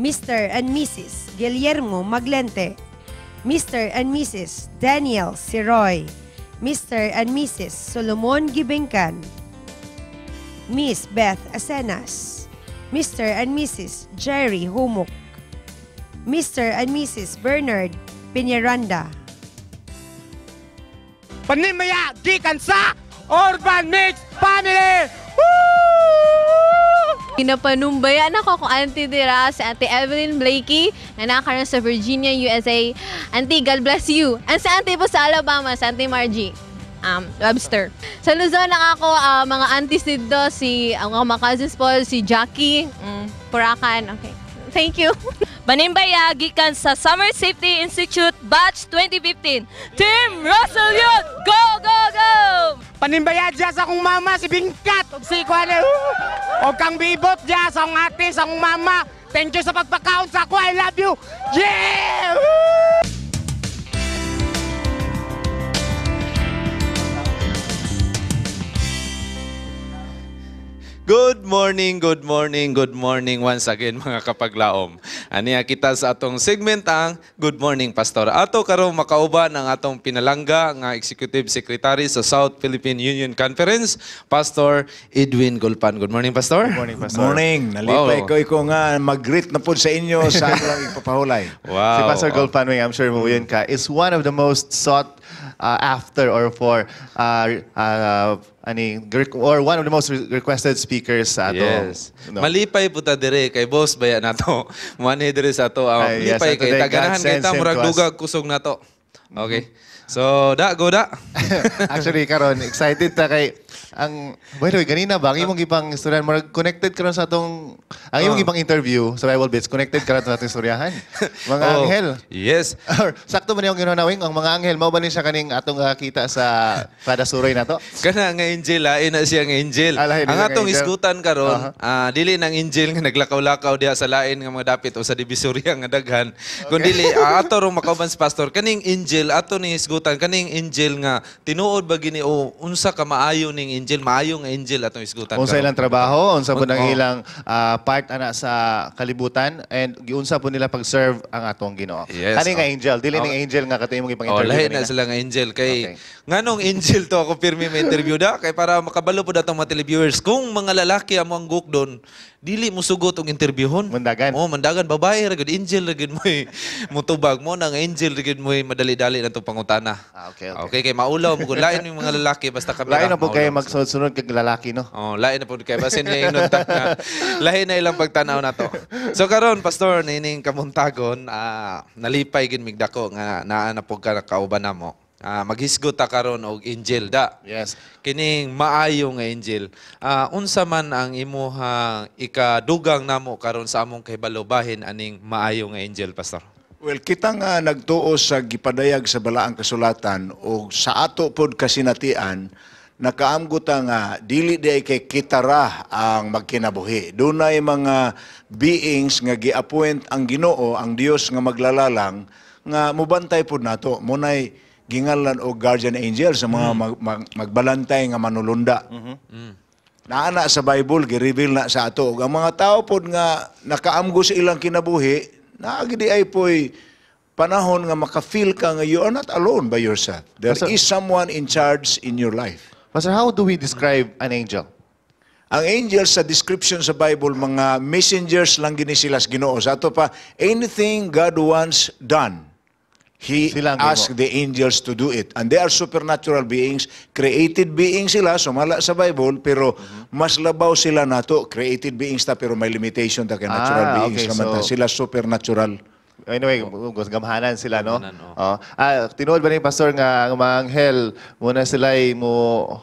Mr. and Mrs. Guillermo Maglente, Mr. and Mrs. Daniel Siroy, Mr. and Mrs. Solomon Gibingkan, Miss Beth Asenas, Mr. and Mrs. Jerry Humok, Mr. and Mrs. Bernard Piñaranda. Panimbaya gikan sa Urban Mix Family! Ginapanumbayan ako akong auntie dira, si Auntie Evelyn Blakey, na nakaroon sa Virginia, USA. Auntie, God bless you. And sa auntie po sa Alabama, sa Auntie Margie Webster. Sa Luzon, ako, mga aunties dito, si, ang mga cousins po, si Jackie, Puracan. Okay. Thank you. Panimbaya gikan sa Summer Safety Institute Batch 2015. Team Russell Youth! Go, go, go! Panimbaya dyan sa akong mama, si Bingkat, ug si Kuan, og kang Bibot dyan sa akong ate, sa akong mama. Thank you sa pagpakaon sa ako. I love you! Yeah! Good morning, good morning, good morning once again mga kapaglaom. Aniya kita sa atong segment ang Good Morning Pastor. Ato karon makauban ang atong pinalangga nga Executive Secretary sa South Philippine Union Conference, Pastor Edwin Gulpan. Good morning, Pastor. Good morning, Pastor. Good morning. Nalipay Wow. ko iko nga mag-greet na po sa inyo sa atong ipapahulay. Wow. Si Pastor Gulpan, I'm sure mo yun ka, is one of the most sought after or for or one of the most requested speakers sa ato. Yes. No. Malipay po ta dire kay boss baya nato. Muanhi dire sa ato. Ay, yes, Malipay ato kay day, taganahan God kay sends ta him murag to us. dugag kusog nato. Okay. So, da go da. Actually karon excited ta kay ang by the way ganina ba ang imong gipang istoryahan murag connected karon sa atong ang imong gipang interview sa Bible Bits connected karon sa atong istoryahan. Mga Oh, anghel. Yes. Or, sakto man yung ginunawing ang mga anghel mao ba ni siya kaning atong kita sa kada suroy nato? Kana nga angel, lain na siya nga angel. Lain na Ang siya nga atong angel. isgutan karon, dili nang angel nga naglakaw-lakaw diha sa lain nga mga dapit o sa divisoria nga daghan. Kun dili ato rong makauban si pastor kaning angel ato ni isgutan kaning angel nga tinuod ba gini o unsa ka maayo ning angel, maayo nga angel atong isgutan Unsa karon. ilang trabaho, unsa po nang Oh. ilang part ana sa kalibutan and giunsa po nila pag-serve ang atong Ginoo. Yes, Kani nga oh. angel, dili ning Oh. angel nga kato imong Oh, ipang-interview lahi na kanina. sila nga angel kay nganong angel to ako pirmi may interview da kay para makabalo po datong mga televiewers kung mga lalaki amo ang gukdon dili mo sugot og interviewhon. Mandagan. Oh, mandagan babae ra gud angel ra gud moy mutubag mo nang angel ra gud moy madali-dali na tong pangutana. Ah, okay, okay. Okay kay maulaw mo gud lain yung mga lalaki basta kamera. Lain na po kayo maulaw. magsunod-sunod kag lalaki no. Oh, lain na po kay basin niya ingnon ta nga lahi na ilang pagtanaw nato. So karon pastor nining kamuntagon nalipay gid migdako nga naa na pud ka kauban namo. Maghisgot ta karon og angel da. Yes. Kining maayo nga angel. Unsa man ang imuhang ikadugang namo karon sa among kahibalo bahin aning maayo nga angel pastor? Well, kita nga nagtuo sa gipadayag sa balaang kasulatan o sa ato pod kasinatian, Nakaamgo ta nga dili di ay kay kitara ang magkinabuhi. Dunay mga beings nga gi-appoint ang Ginoo, ang Dios nga maglalalang nga mubantay pud nato. Munay gingalan og guardian angel sa mga magbalantay nga manulunda. Naa na sa Bible, gi-reveal na sa ato. Ug ang mga tao pod nga nakaamgo sa ilang kinabuhi, naa gidi ay poy panahon nga maka-feel ka nga you are not alone by yourself. There is someone in charge in your life. Pastor, how do we describe an angel? Ang angel sa description sa Bible, mga messengers lang gini sila sa Ginoo. Sa ato pa, anything God wants done, He Sila ang asked the angels to do it. And they are supernatural beings. Created beings sila, sumala sa Bible, pero mas labaw sila nato. Created beings ta, pero may limitation ta kay natural beings naman ta. Sila supernatural. Anyway, gamhanan sila, no? Oh. Ah, tinuod ba ni Pastor nga ang mga anghel muna sila ay mo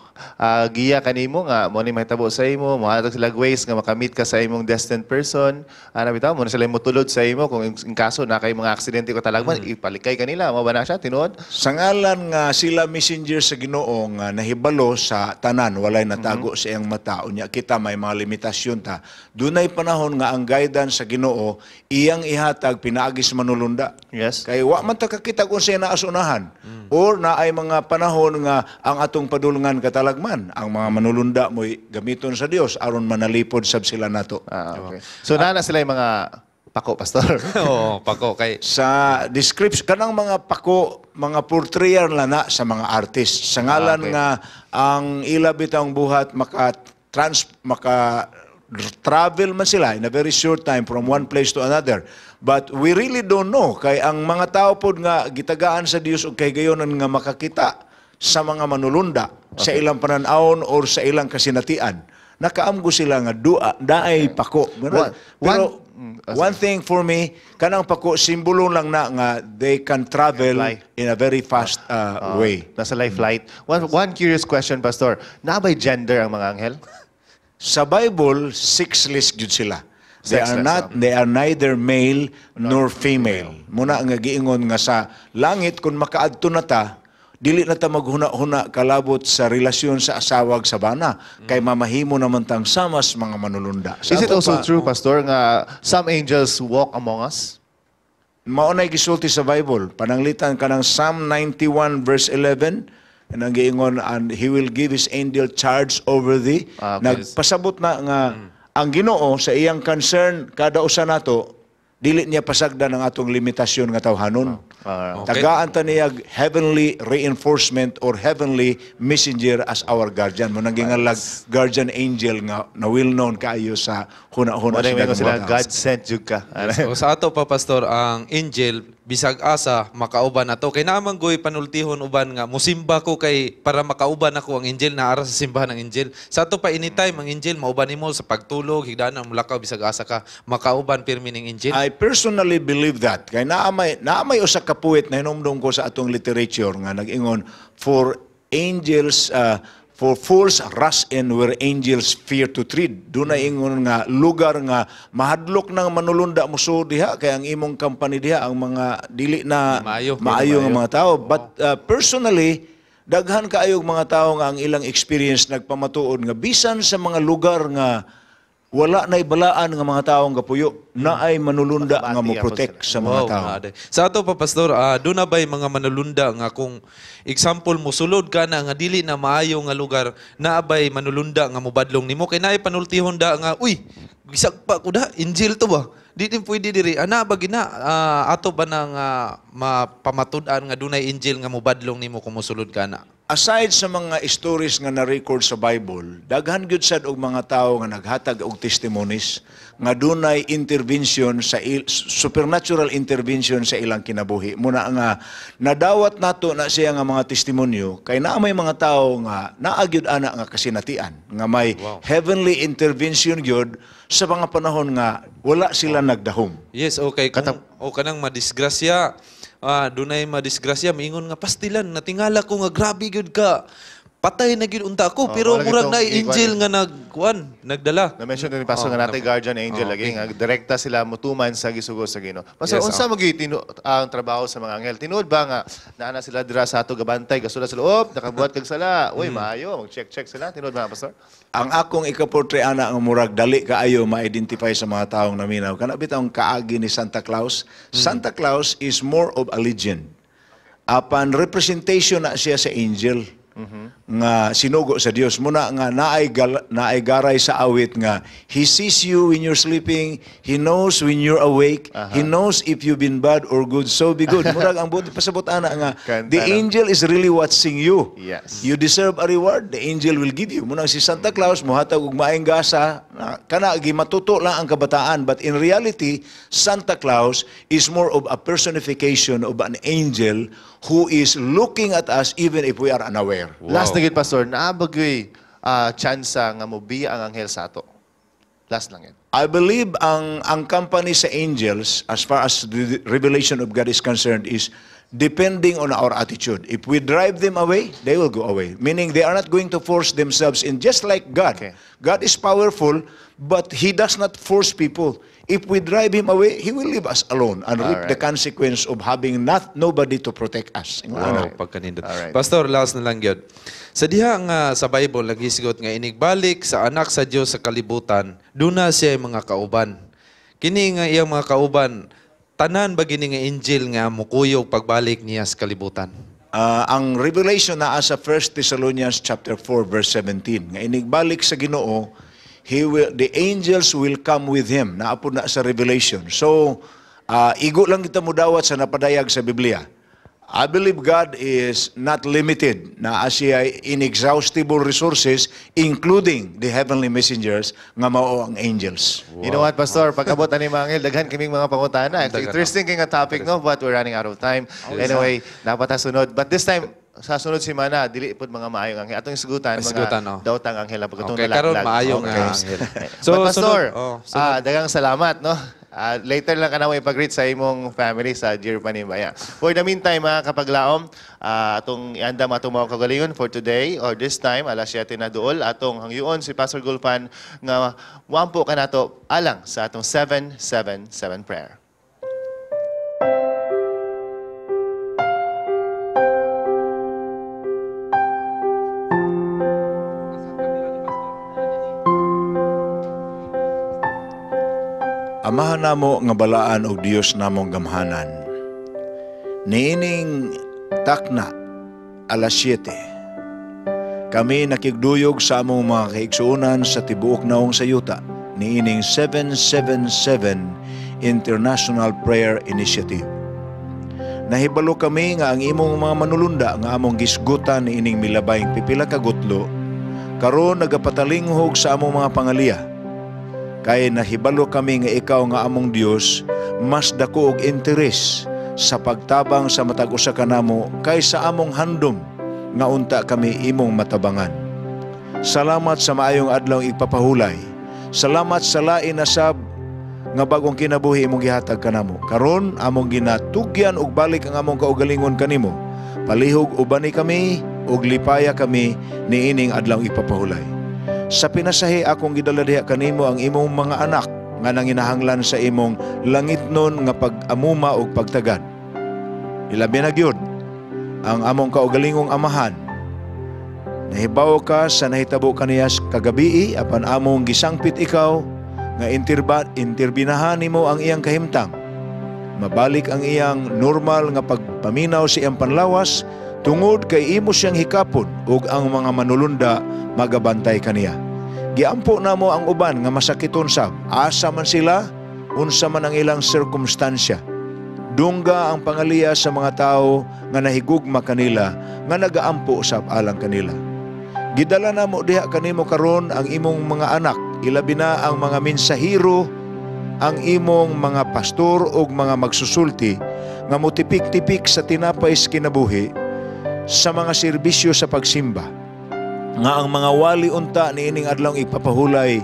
giya kanimo nga mo ni mahitabo sa imo, mohatag sila ways nga makamit ka sa imong destined person. Ana bitaw mo na sila motulod sa imo kung in kaso na kay mga aksidente ko talagman, ipalikay kanila. Mo ba na siya tinuod? Sa ngalan nga sila messenger sa Ginoo nga nahibalo sa tanan, walay natago sa iyang mata, unya kita may mga limitasyon ta. Dunay panahon nga ang guidance sa Ginoo iyang ihatag pinaagi sa manulunda. Kay wa man ta kakita kung siya naasunahan. Or naay mga panahon nga ang atong padulngan katalagman, ang mga manulunda mo'y gamiton sa Dios aron manalipod sab sila nato. Ah, okay. So naa na sila yung mga pako, Pastor. Oo, pako kay sa description kanang mga pako, mga portrayal na na sa mga artist sa ngalan nga ang ila bitang buhat maka travel man sila in a very short time from one place to another, but we really don't know kay ang mga tao pod nga gitagaan sa Dios og kahigayonan nga makakita sa mga manulunda sa ilang panan-awon or sa ilang kasinatian, nakaamgo sila nga dua daay pako. Pero one thing for me, kanang pako simbolo lang na nga they can travel in a very fast way. Nasa life flight. One curious question, Pastor. Naa ba'y gender ang mga anghel? Sa Bible, sexless jud sila. They are Sexless, not, they are neither male nor female. Muna nga giingon nga sa langit kung makaadto na ta, dili na ta maghuna-huna kalabot sa relasyon sa asawag sa bana kay mamahimo naman tang samas mga manulunda. Sa Is it ato also pa, true, Pastor, nga some angels walk among us? Mao nay gisulti sa Bible. Pananglitan kanang Psalm 91 verse 11, and ang giingon, "And he will give his angel charge over thee." Nagpasabot na nga ang Ginoo sa iyang concern kada usa nato, dili niya pasagdan ang atong limitasyon nga tawhanon. Tagaan ta niya heavenly reinforcement or heavenly messenger as our guardian. Mo nang gingalag guardian angel nga na well known kaayo sa huna-huna Mo sa na daghang sila, mga tao. God sent jud ka. Yes. O sa ato pa, Pastor, ang angel bisag asa makauban nato kay naa man goy panultihon uban nga musimba ko kay para makauban ako ang angel na ara sa simbahan ng angel. Sa ato pa, anytime ang angel mauban nimo sa pagtulog, higdaan ang mulakaw, bisag asa ka makauban pirmi ning angel? I personally believe that. Kay naa may usa ka poet na hinumdum ko sa atong literature nga nag-ingon for angels, for fools rush in where angels fear to tread. Dunay ingon nga lugar nga mahadlok nang manulunda mo diha kay ang imong company diha ang mga dili na Maayo. maayo nga mga tao. But personally, daghan kaayog mga tao nga ang ilang experience nagpamatuod nga bisan sa mga lugar nga wala na balaan nga mga tao nga gapuyo, naay manulunda nga mo protect sa mga tao. Naa day. Sa ato pa, Pastor, doon na ba'y mga manulunda nga kung example musulod ka na nga dili na maayo nga lugar, naa bay manulunda nga mobadlong nimo kay naay panultihon da nga, "Uy, bisag pa ko da, angel to ba? Di din pwede diri." Ana ba gina ato ba nang mapamatud-an nga dunay angel nga mobadlong nimo kung musulod ka na? Aside sa mga stories nga na-record sa Bible, daghan gyud sad og mga tawo nga naghatag og testimonies nga dunay intervention sa supernatural intervention sa ilang kinabuhi. Muna nga nadawat nato na siya nga mga testimonyo kay naa may mga tawo nga naa gyud ana nga kasinatian nga may heavenly intervention gyud sa mga panahon nga wala sila nagdahom. Yes, okay. Kung, o kanang madisgrasya, dunay madisgrasya, miingon nga pastilan, natingala ko nga grabe gyud ka. Patay na gyud unta ako Oh, pero wala murag gitong na angel ikuan. nga nagkuan, nagdala. Na-mention din ni Pastor Oh, nga natay guardian angel Oh, lagi okay. nga direkta sila mutuman sa gisugo sa Ginoo. Pastor, Yes, unsa oh. magyud ang trabaho sa mga anghel? Tinuod ba nga naa na sila dira sa ato gabantay, gasulat sila, op, nakabuhat kag sala. Uy, maayo, mag-check-check sila. Tinuod ba, Pastor? Ang akong ikaportray ana ang murag dali kaayo ma-identify sa mga taong naminaw. Kana bitaw ang kaagi ni Santa Claus. Santa Claus is more of a legend. Apan representation na siya sa angel nga sinugo sa Dios muna nga naay garay sa awit nga he sees you when you're sleeping, he knows when you're awake, he knows if you've been bad or good, so be good. Murag ang buot pasabot ana nga Kanta the no? angel is really watching you. Yes. You deserve a reward, the angel will give you. Muna si Santa Claus mohatag og maayong gasa na, kana gimatuto lang ang kabataan, but in reality Santa Claus is more of a personification of an angel who is looking at us even if we are unaware. Last na gid, Pastor, naa ba gyud tsansa nga mobiya ang anghel sa ato? Last lang yun. I believe ang company sa angels, as far as the revelation of God is concerned, is depending on our attitude. If we drive them away, they will go away. Meaning they are not going to force themselves in, just like God. God is powerful, but He does not force people. If we drive Him away, He will leave us alone and reap the consequence of having not nobody to protect us. Ingon Wow, ana. pagkanindot. Pastor, last na lang gyud. Sa diha nga sa Bible naghisgot nga inigbalik sa anak sa Dios sa kalibutan, duna siya mga kauban. Kini nga iyang mga kauban, tanan ba gini nga angel nga mukuyog pagbalik niya sa kalibutan? Ang revelation naa sa 1 Thessalonians chapter 4 verse 17 nga inigbalik sa Ginoo, he will the angels will come with him. Naa pod na sa Revelation. So igo lang kita mudawat sa napadayag sa Biblia. I believe God is not limited na siya inexhaustible resources, including the heavenly messengers nga mao ang angels. You know what, Pastor? Pag-abot ani mga anghel, daghan kaming mga pangutana. Daghan. Interesting kay nga topic, no? But we're running out of time. Yes. Anyway, dapat ta sunod. But this time, sa sunod semana, dili pud mga maayong anghel. Atong isgutan, mga Isgutan, oh. daotang anghel na pagkatong Okay, karon nalaglag. maayo nga anghel. So, So, but Pastor, sunod, oh, sunod. Daghang salamat, no? Later lang ka na mo ipag-greet sa imong family sa Dear Panimbaya. For the meantime, mga kapaglaom, atong iandam atong mga kagalingon for today or this time, alas 7 na duol, atong hangyoon si Pastor Gulfan nga wampo ka nato alang sa atong 777 prayer. Amahan namo nga balaan og Dios namong gamhanan. Niining takna alas 7. Kami nakigduyog sa among mga kaigsuonan sa tibuok naong sa yuta niining 777 International Prayer Initiative. Nahibalo kami nga ang imong mga manulunda nga among gisgutan niining milabayng pipila ka gutlo karon nagapatalinghog sa among mga pangaliya. Kay nahibalo kami nga ikaw nga among Dios mas dako og interes sa pagtabang sa matag usa kanamo kaysa among handom nga unta kami imong matabangan. Salamat sa maayong adlaw ipapahulay. Salamat sa lain na sab nga bagong kinabuhi imong gihatag kanamo. Karon among ginatugyan og balik ang among kaugalingon kanimo. Palihog ubani kami ug lipaya kami niining adlaw ipapahulay. Sa pinasahi akong gidala diha kanimo ang imong mga anak nga nanginahanglan sa imong langitnon nga pag-amuma ug pagtagad. Ilabi na gyud ang among kaugalingong amahan. Nahibaw ka sa nahitabo kaniya kagabii apan among gisangpit ikaw nga interbinahan nimo ang iyang kahimtang. Mabalik ang iyang normal nga pagpaminaw sa iyang panlawas tungod kay imo siyang hikapon ug ang mga manulunda magabantay kaniya. Giampo namo ang uban nga masakiton sab. Asa man sila, unsa man ang ilang sirkumstansya. Dungga ang pangaliya sa mga tao nga nahigugma kanila, nga nagaampo sab alang kanila. Gidala namo diha kanimo karon ang imong mga anak, ilabi na ang mga mensahero, ang imong mga pastor ug mga magsusulti nga motipik-tipik sa tinapay sa kinabuhi sa mga serbisyo sa pagsimba. Nga ang mga wali unta niining adlaw ipapahulay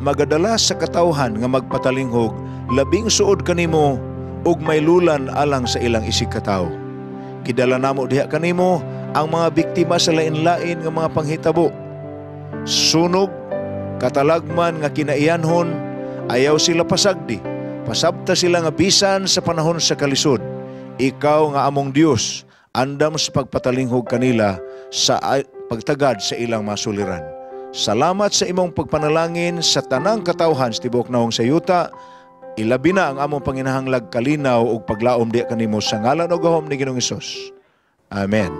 magadala sa katawhan nga magpatalinghog labing suod kanimo ug maylulan alang sa ilang isigkatawo. Gidala namo diha kanimo ang mga biktima sa lain-lain nga mga panghitabo. Sunog, katalagman nga kinaiyanhon, ayaw sila pasagdi. Pasabta sila nga bisan sa panahon sa kalisod. Ikaw nga among Dios, andam sa pagpatalinghog kanila sa pagtagad sa ilang masuliran. Salamat sa imong pagpanalangin sa tanang katawhan sa tibuok nawong sa yuta. Ilabi na ang among panginahanglag kalinaw ug paglaom diha kanimo sa ngalan ug gahom ni Ginoong Hesus. Amen.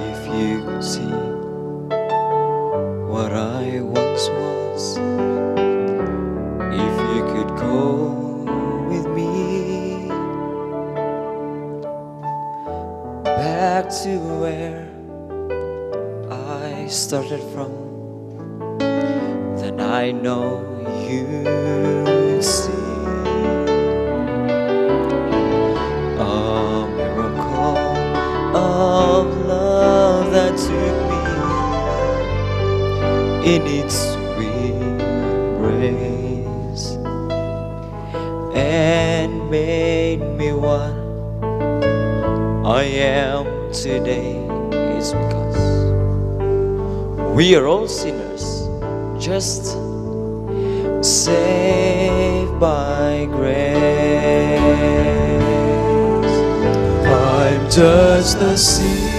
If you could see what I once was, if you could go with me back to where I started from, then I know you'd see a miracle of love that took me in its sweet embrace and made me what I am today. Is because we are all sinners, just saved by grace. I'm just a sinner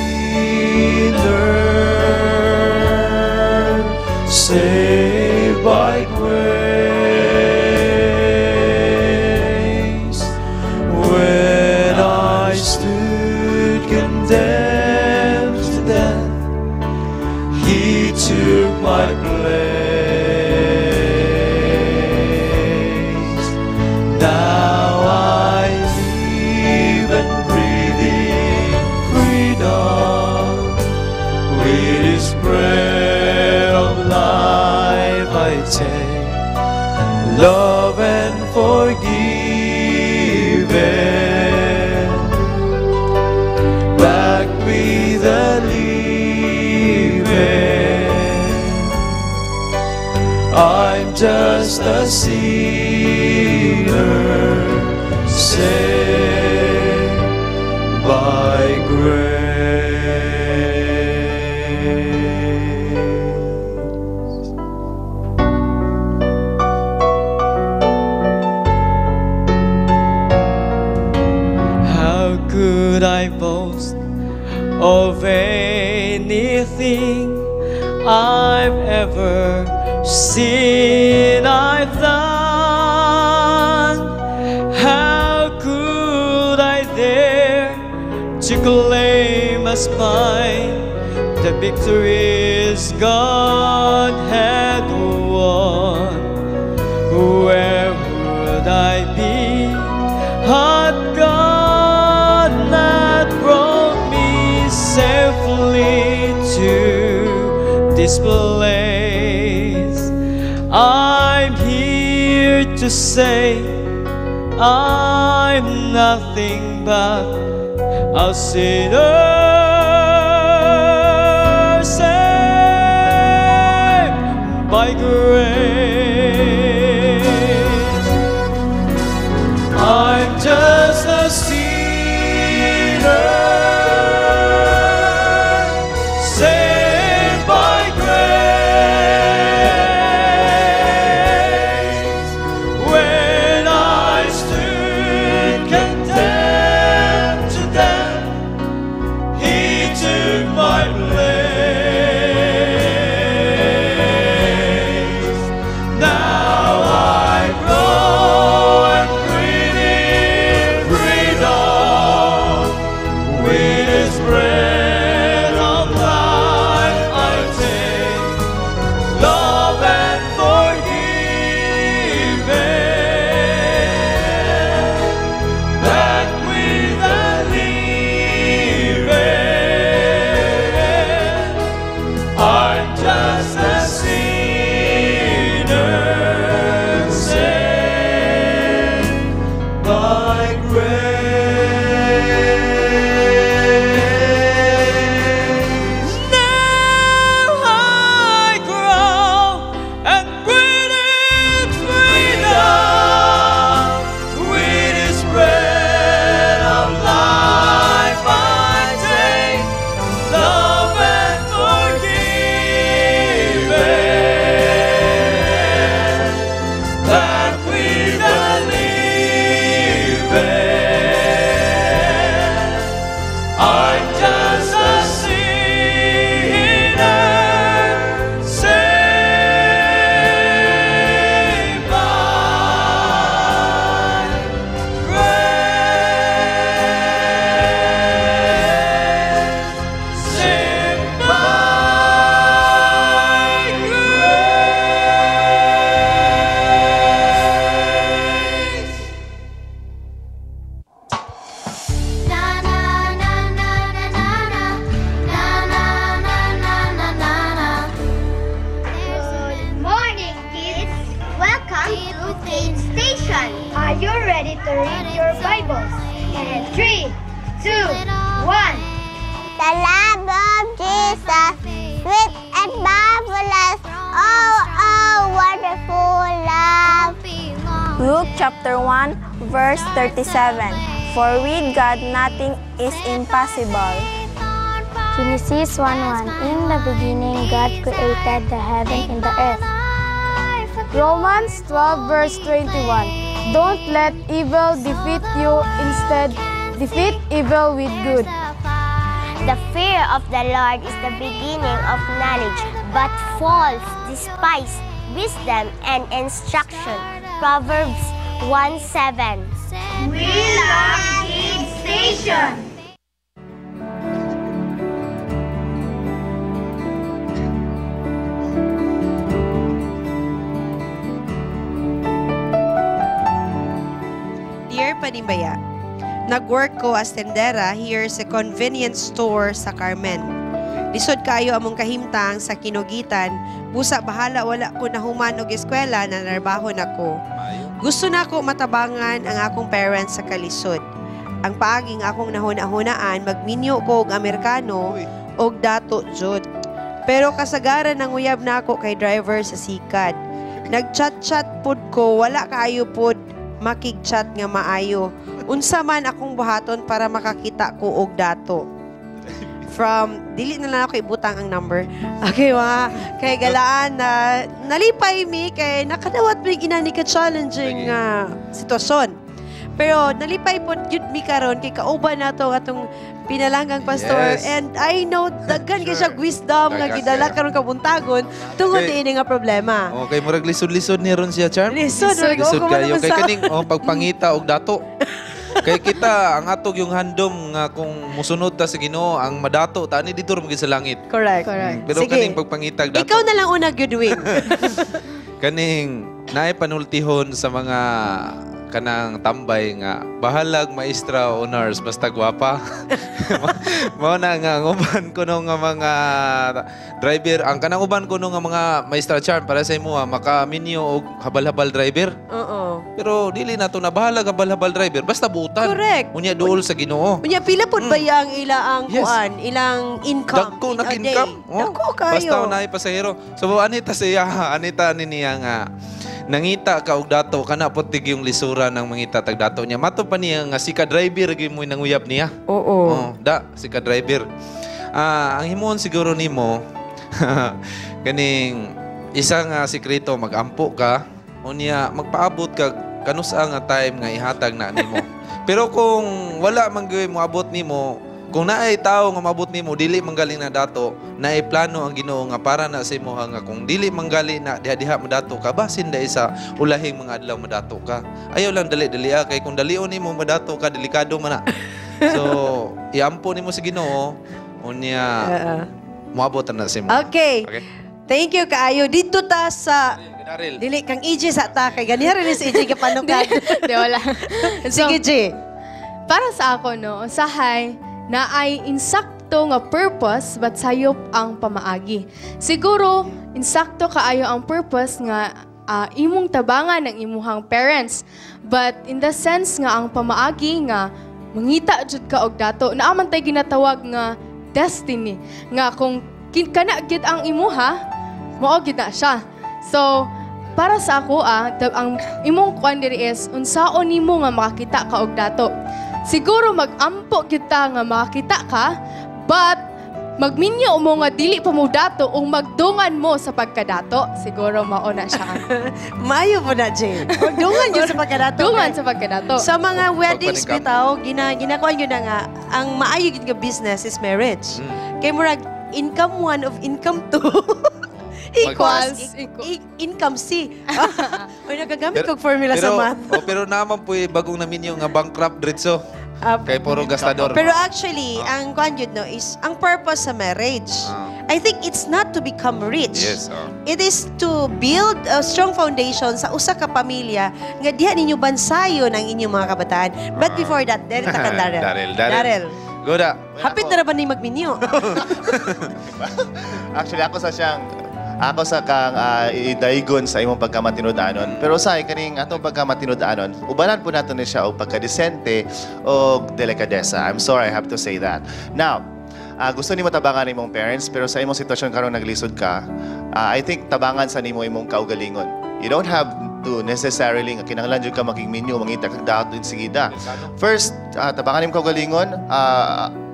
saved by grace. When I stood condemned to death, He took my place. Now I live and breathe in freedom. With His bread of life I take love and forgiven. Back with the living. I'm just a sinner saved by grace. How could I boast of anything I've ever seen, I've done? How could I dare to claim as mine the victories God had won? Where would I be had God not brought me safely to this place? I'm here to say I'm nothing but a sinner saved by grace. I'm just a sinner saved by grace. When I stood condemned to death, He took my place. to read your Bibles. And 3, 2, 1. The love of Jesus, sweet and marvelous. Oh, oh, wonderful love. Luke chapter 1, verse 37. For with God nothing is impossible. Genesis 1:1. In the beginning, God created the heaven and the earth. Romans 12, verse 21. Don't let evil defeat you. Instead, defeat evil with good. The fear of the Lord is the beginning of knowledge, but fools despise wisdom and instruction. Proverbs 1:7. We love Kids Station. Dear Panimbaya, nag-work ko as tendera here sa convenience store sa Carmen. Lisod kayo among kahimtang sa kinugitan, busa bahala wala ko nahuman og eskwela na narbaho nako. Gusto na ko matabangan ang akong parents sa kalisod. Ang paaging akong nahuna-hunaan, magminyo ko og Amerikano og dato jud. Pero kasagaran ng uyab nako kay driver sa sikad. Nag-chat-chat pud ko, wala kaayo pud makig-chat nga maayo. Unsa man akong buhaton para makakita ko og dato. From, dili na lang ako ibutang ang number. Okay, mga kay galaan na nalipay mi kay nakadawat mi ginani ka challenging nga sitwasyon. Pero nalipay po jud mi karon kay kauban nato ang atong pinalanggang pastor. Yes. And I know daghan kay siya wisdom nga Daghan gidala kayo. karon kabuntagon tungod Okay. niini nga problema. Okay, murag lisod-lisod ni ron siya, Charm. Lisod, murag lisod ako man kayo. naman Kay sa- kaning oh, pagpangita og dato. Kay kita ang atog yung handom nga kung musunod ta sa Ginoo ang madato ta ni dito ra sa langit. Correct. Pero Sige. kaning pagpangita og dato. Ikaw na lang una Goodwin. Kaning naay panultihon sa mga kanang tambay nga bahalag maestra o nurse basta gwapa. Mao na nga ang uban kuno nga mga driver, ang kanang uban kuno nga mga maestra Charm para sa imo makaminyo og habal-habal driver. Oo. Pero dili na to na bahalag habal-habal driver basta buutan. Correct. Unya duol sa Ginoo. Unya pila pud ba yang ila ang Yes. kuan, ilang income Dagko in na a day? income. Oh, Dagko kayo. Basta unay pasahero. So anita siya, anita ni niya nga nangita ka og dato kana putig yung lisura ng mangita tag dato niya. Mato pa niya nga si ka driver gyud mo nanguyab niya. Oo. Oh, da si ka driver. Ang himuon siguro nimo kaning isa nga sikreto magampo ka unya magpaabot ka kanusa nga time nga ihatag na nimo. Pero kung wala man gyud moabot nimo, kung naay tawo nga maabot nimo dili manggaling na dato, naay plano ang Ginoo nga para na sa imuha nga kung dili manggali na diha-diha madato ka, basin dai sa ulahing mga adlaw madato ka. Ayaw lang dali-dali kay kung dalion nimo madato ka, delikado man na. So, iampo nimo sa Ginoo unya moabot na sa imo. Okay. Okay. Thank you kaayo. Dito ta sa Daryl. Dili kang EJ sa ta kay ganiha rin si EJ kapanukad. Di, wala. Sige, G. Para sa ako, no, usahay na ay insakto nga purpose but sayop ang pamaagi. Siguro, insakto kaayo ang purpose nga imong tabangan ng imuhang parents. But in the sense nga ang pamaagi nga mangita jud ka og dato, naa man tay ginatawag nga destiny nga kung kana gid ang imuha, mao gid na siya. So, para sa ako ang imong kuan diri is unsaon nimo nga makakita ka og dato. Siguro magampo kita nga makakita ka, but magminyo mo nga dili pa mo dato o magdungan mo sa pagkadato. Siguro mao na siya. Maayo po na, Jay. Magdungan yun sa pagkadato. Dungan sa pagkadato. Sa mga weddings Pagpaningkam. bitaw, ginakuan yun na nga, ang maayo gyud nga business is marriage. Kay murag income 1 of income 2 equals income C. Uy, nagagamit kog formula sa math. Oh, pero naman po bagong namin yung nga bankrupt diretso. Kay puro gastador. Pero actually, ang kuan yun, no, is ang purpose sa marriage. I think it's not to become rich. Yes, oh. It is to build a strong foundation sa usa ka pamilya nga diha ninyo bansayon ang inyong mga kabataan. But before that, dere ta ka, Darrell. Darrell, Darrell. Goda. Hapit na ra ba ni magminyo? Actually, ako sa siyang Ako sa kang idaygon sa imong pagkamatinud-anon. Pero sa kaning atong pagkamatinud-anon, ubanan po nato ni siya og pagkadesente o delikadesa. I'm sorry, I have to say that. Now, gusto nimo tabangan imong parents, pero sa imong sitwasyon karon naglisod ka, I think tabangan sa nimo imong kaugalingon. You don't have to necessarily nga kinahanglan jud ka maging minyo, mangita kag daot din sigida. First, tabangan imong kaugalingon,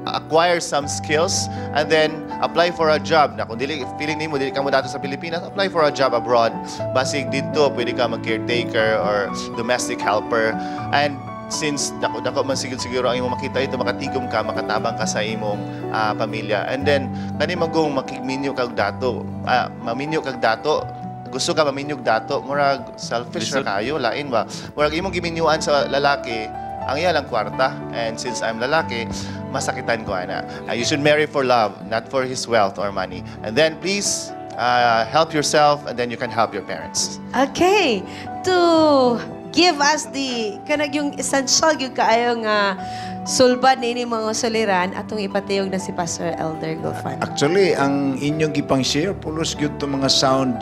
acquire some skills and then apply for a job na kung dili feeling nimo dili ka mo dato sa Pilipinas, apply for a job abroad. Basig didto pwede ka mag caretaker or domestic helper, and since dako dako man siguro siguro ang imong makita ito, makatigom ka, makatabang ka sa imong pamilya. And then kani magong makigminyo kag dato, maminyo kag dato, gusto ka maminyog dato, murag selfish ra Lisod. Kayo, lain ba, murag imong giminyuan sa lalaki ang iya lang kwarta, and since I'm lalaki, masakitan ko ana. You should marry for love, not for his wealth or money. And then please help yourself and then you can help your parents. Okay. To give us the kanag yung essential yung kaayo nga sulbad niini mga suliran, atong ipatiyog na si Pastor Elder Gulfan. Actually, ang inyong gipang share pulos gyud to mga sound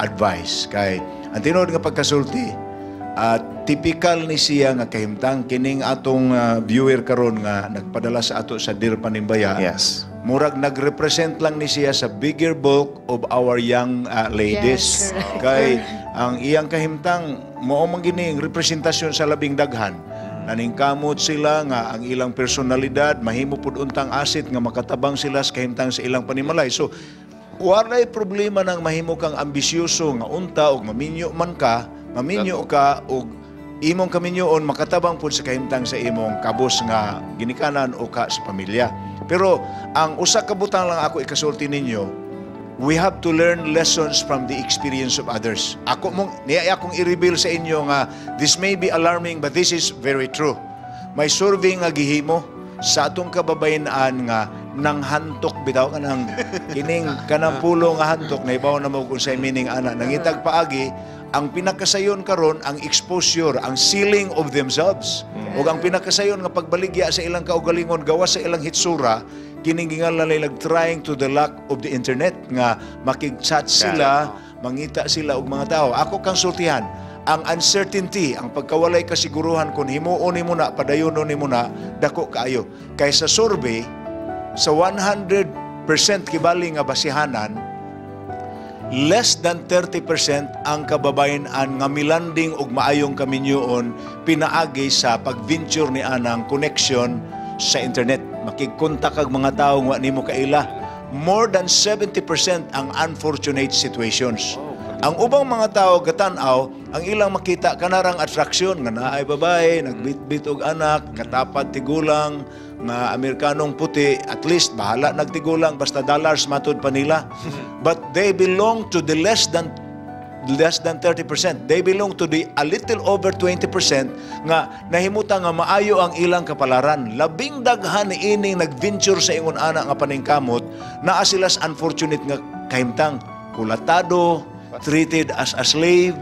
advice kay ang tinuod nga pagkasulti at typical ni siya nga kahimtang kining atong viewer karon nga nagpadala sa ato sa Dear Panimbaya. Yes. Murag nagrepresent lang ni siya sa bigger bulk of our young ladies. Yes, correct. Kay ang iyang kahimtang mao man gini ang representasyon sa labing daghan. Naningkamot sila nga ang ilang personalidad mahimo pud untang asset nga makatabang sila sa kahimtang sa ilang panimalay. So walay problema nang mahimo kang ambisyoso nga unta og maminyo man ka, maminyo ka og imong kaminyoon makatabang pud sa kahimtang sa imong kabos nga ginikanan o ka sa pamilya. Pero ang usa ka butang lang ako ikasulti ninyo, we have to learn lessons from the experience of others. Ako mong niya akong i-reveal sa inyo nga this may be alarming, but this is very true. May survey nga gihimo sa atong kababayen-an nga nang hantok bitaw, kanang kining kanang pulo nga hantok, na ibaw na mo kung sa meaning ana. Nangitag paagi ang pinakasayon karon ang exposure, ang selling of themselves, ug ang pinakasayon nga pagbaligya sa ilang kaugalingon gawas sa ilang hitsura, kining gingalan nila trying to the luck of the internet nga makig-chat sila, mangita sila og mga tao. Ako kang sultihan, ang uncertainty, ang pagkawalay kasiguruhan kung himuon nimo na, padayonon nimo na, dako kaayo. Kay sa survey, sa 100% kibali nga basihanan, less than 30% ang kababayen-an nga milanding og maayong kaminyoon pinaagi sa pag-venture ni anang connection sa internet. Makigkontak kag mga tawo nga wa nimo kaila. More than 70% ang unfortunate situations. Ang ubang mga tao gatan-aw, ang ilang makita kanarang attraction nga naay babae, nagbitbit og anak, katapad tigulang, nga Amerikanong puti, at least bahala nagtigulang basta dollars matud pa nila. But they belong to the less than 30%. They belong to the a little over 20% nga nahimutan nga maayo ang ilang kapalaran. Labing daghan ni ining nagventure sa ingon ana nga paningkamot, naa sila sa unfortunate nga kahimtang, kulatado, treated as a slave.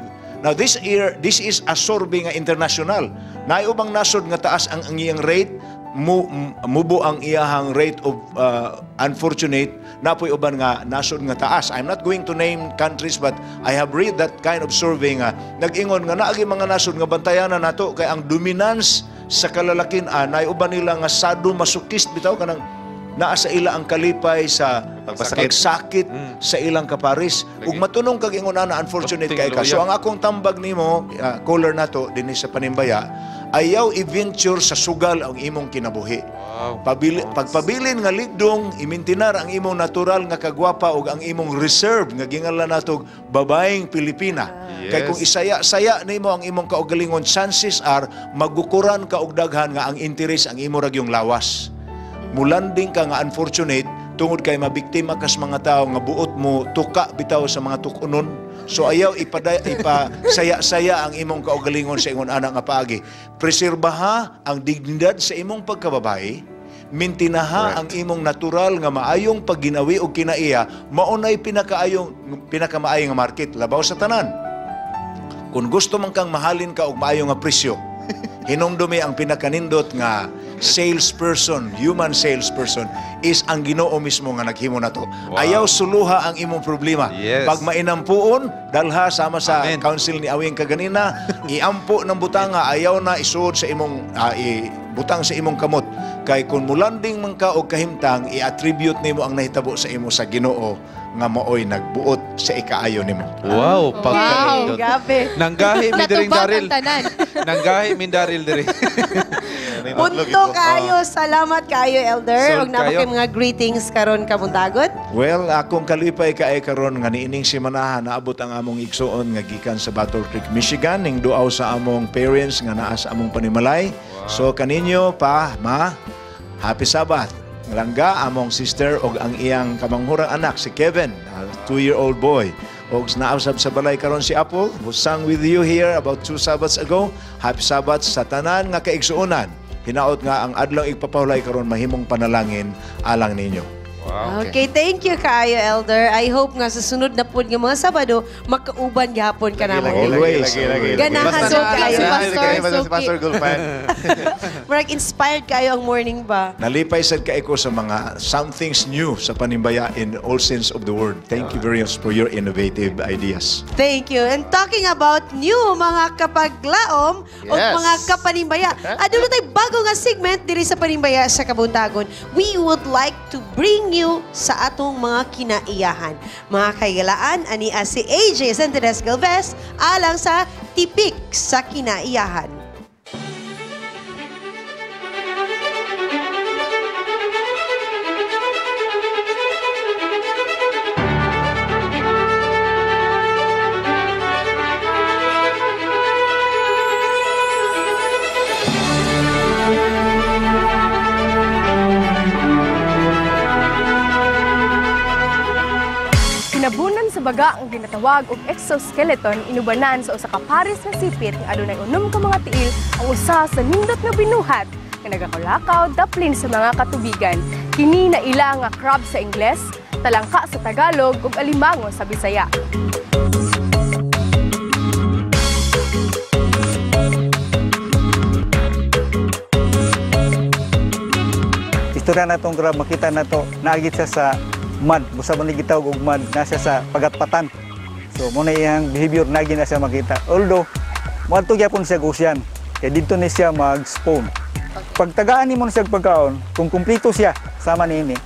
Now this year, this is a survey nga international. Naay ubang nasod nga taas ang iyang rate, mubo ang iyahang rate of unfortunate, napoy uban nga nasod nga taas. I'm not going to name countries, but I have read that kind of survey nga nag-ingon nga naagi mga nasod nga bantayanan nato kay ang dominance sa kalalakin naay uban nila nga sadomasochist bitaw, kanang naa sa ila ang kalipay sa Pagpasakit. pagsakit sa ilang kaparis. Ug matunong kag ingon ana, unfortunate kay ka. So ang akong tambag nimo, caller nato dinhi sa Panimbaya, ayaw i-venture sa sugal ang imong kinabuhi. Pagpabilin nga ligdong, imintinar ang imong natural nga kagwapa ug ang imong reserve nga gingalan natog babaeng Pilipina. Kay kung isaya-saya nimo ang imong kaugalingon, chances are magukuran ka og daghan nga ang interes ang imo ra gyung lawas. Mulanding ka nga unfortunate tungod kay mabiktima kas mga tao nga buot mo tuka bitaw sa mga tukunon. So ayaw ipa saya-saya ang imong kaugalingon sa ingon ana nga paagi. Preserbaha ang dignidad sa imong pagkababae, mintinaha ang imong natural nga maayong pagginawi o kinaiya, maunay pinakaayong pinakamaayo nga market labaw sa tanan. Kung gusto man kang mahalin ka og maayo nga presyo, hinumdumi ang pinakanindot nga salesperson, human salesperson is ang Ginoo mismo nga naghimo nato. Ayaw suluha ang imong problema. Yes. Pag mainampuon, dalha sama sa council ni Awing kaganina, iampo ng butanga, ayaw na isuod sa imong ibutang sa imong kamot. Kay kung mulanding man ka og kahimtang, i-attribute nimo ang nahitabo sa imo sa Ginoo nga maoy nagbuot sa ikaayo nimo. Wow, pagkaindot. Grabe. Nanggahi mi diring Natubag Daryl. ang tanan. Nanggahi mi Daryl diri. Punto kayo. Salamat kayo, Elder. Sold Og namo kayo. kay mga greetings karon kabuntagon. Well, akong kalipay kaay karon nga niining semanahan naabot ang among igsuon nga gikan sa Battle Creek, Michigan ning duaw sa among parents nga naa sa among panimalay. So kaninyo pa ma, happy Sabbath. Langga among sister og ang iyang kamanghurang anak si Kevin, a 2-year-old boy. Og nausab sa balay karon si Apple, who sang with you here about 2 Sabbaths ago. Happy Sabbath sa tanan nga kaigsuonan. Hinaot nga ang adlaw igpapahulay karon mahimong panalangin alang ninyo. Wow. Okay, thank you kaayo, Elder. I hope nga sa sunod na pud nga mga Sabado, makauban gihapon ka namo. Always. Lagi, lagi. Ganahan Basta so na- kayo. Basta si Pastor Gulfan. Murag inspired kayo ang morning ba? Nalipay sad kay ko sa mga something's new sa panimbaya in all sense of the word. Thank you very much for your innovative ideas. Thank you. And talking about new mga kapaglaom o Yes. mga kapanimbaya. Aduna tay bago nga segment diri sa Panimbaya sa Kabuntagon. We would like to bring you sa atong mga kinaiyahan. Mga kaigalaan, ani si AJ Santides Galvez alang sa Tipik sa Kinaiyahan. Kinabunan sa baga ang ginatawag og exoskeleton inubanan sa usa ka pares nga sipit nga adunay unom ka mga tiil ang usa sa nindot nga binuhat nga nagakulakaw daplin sa mga katubigan. Kini na ila nga crab sa Ingles, talangka sa Tagalog ug alimango sa Bisaya. Istorya na itong crab, makita na to, naagit siya sa mud, busa man ni gitawag og mud, na siya sa pagatpatan. So mo na iyang behavior nagi na siya makita. Although, moadto gyapon siya ocean, kay didto ni siya mag-spawn. Pagtagaan nimo na siya og pagkaon, kung kumpleto siya sama niini,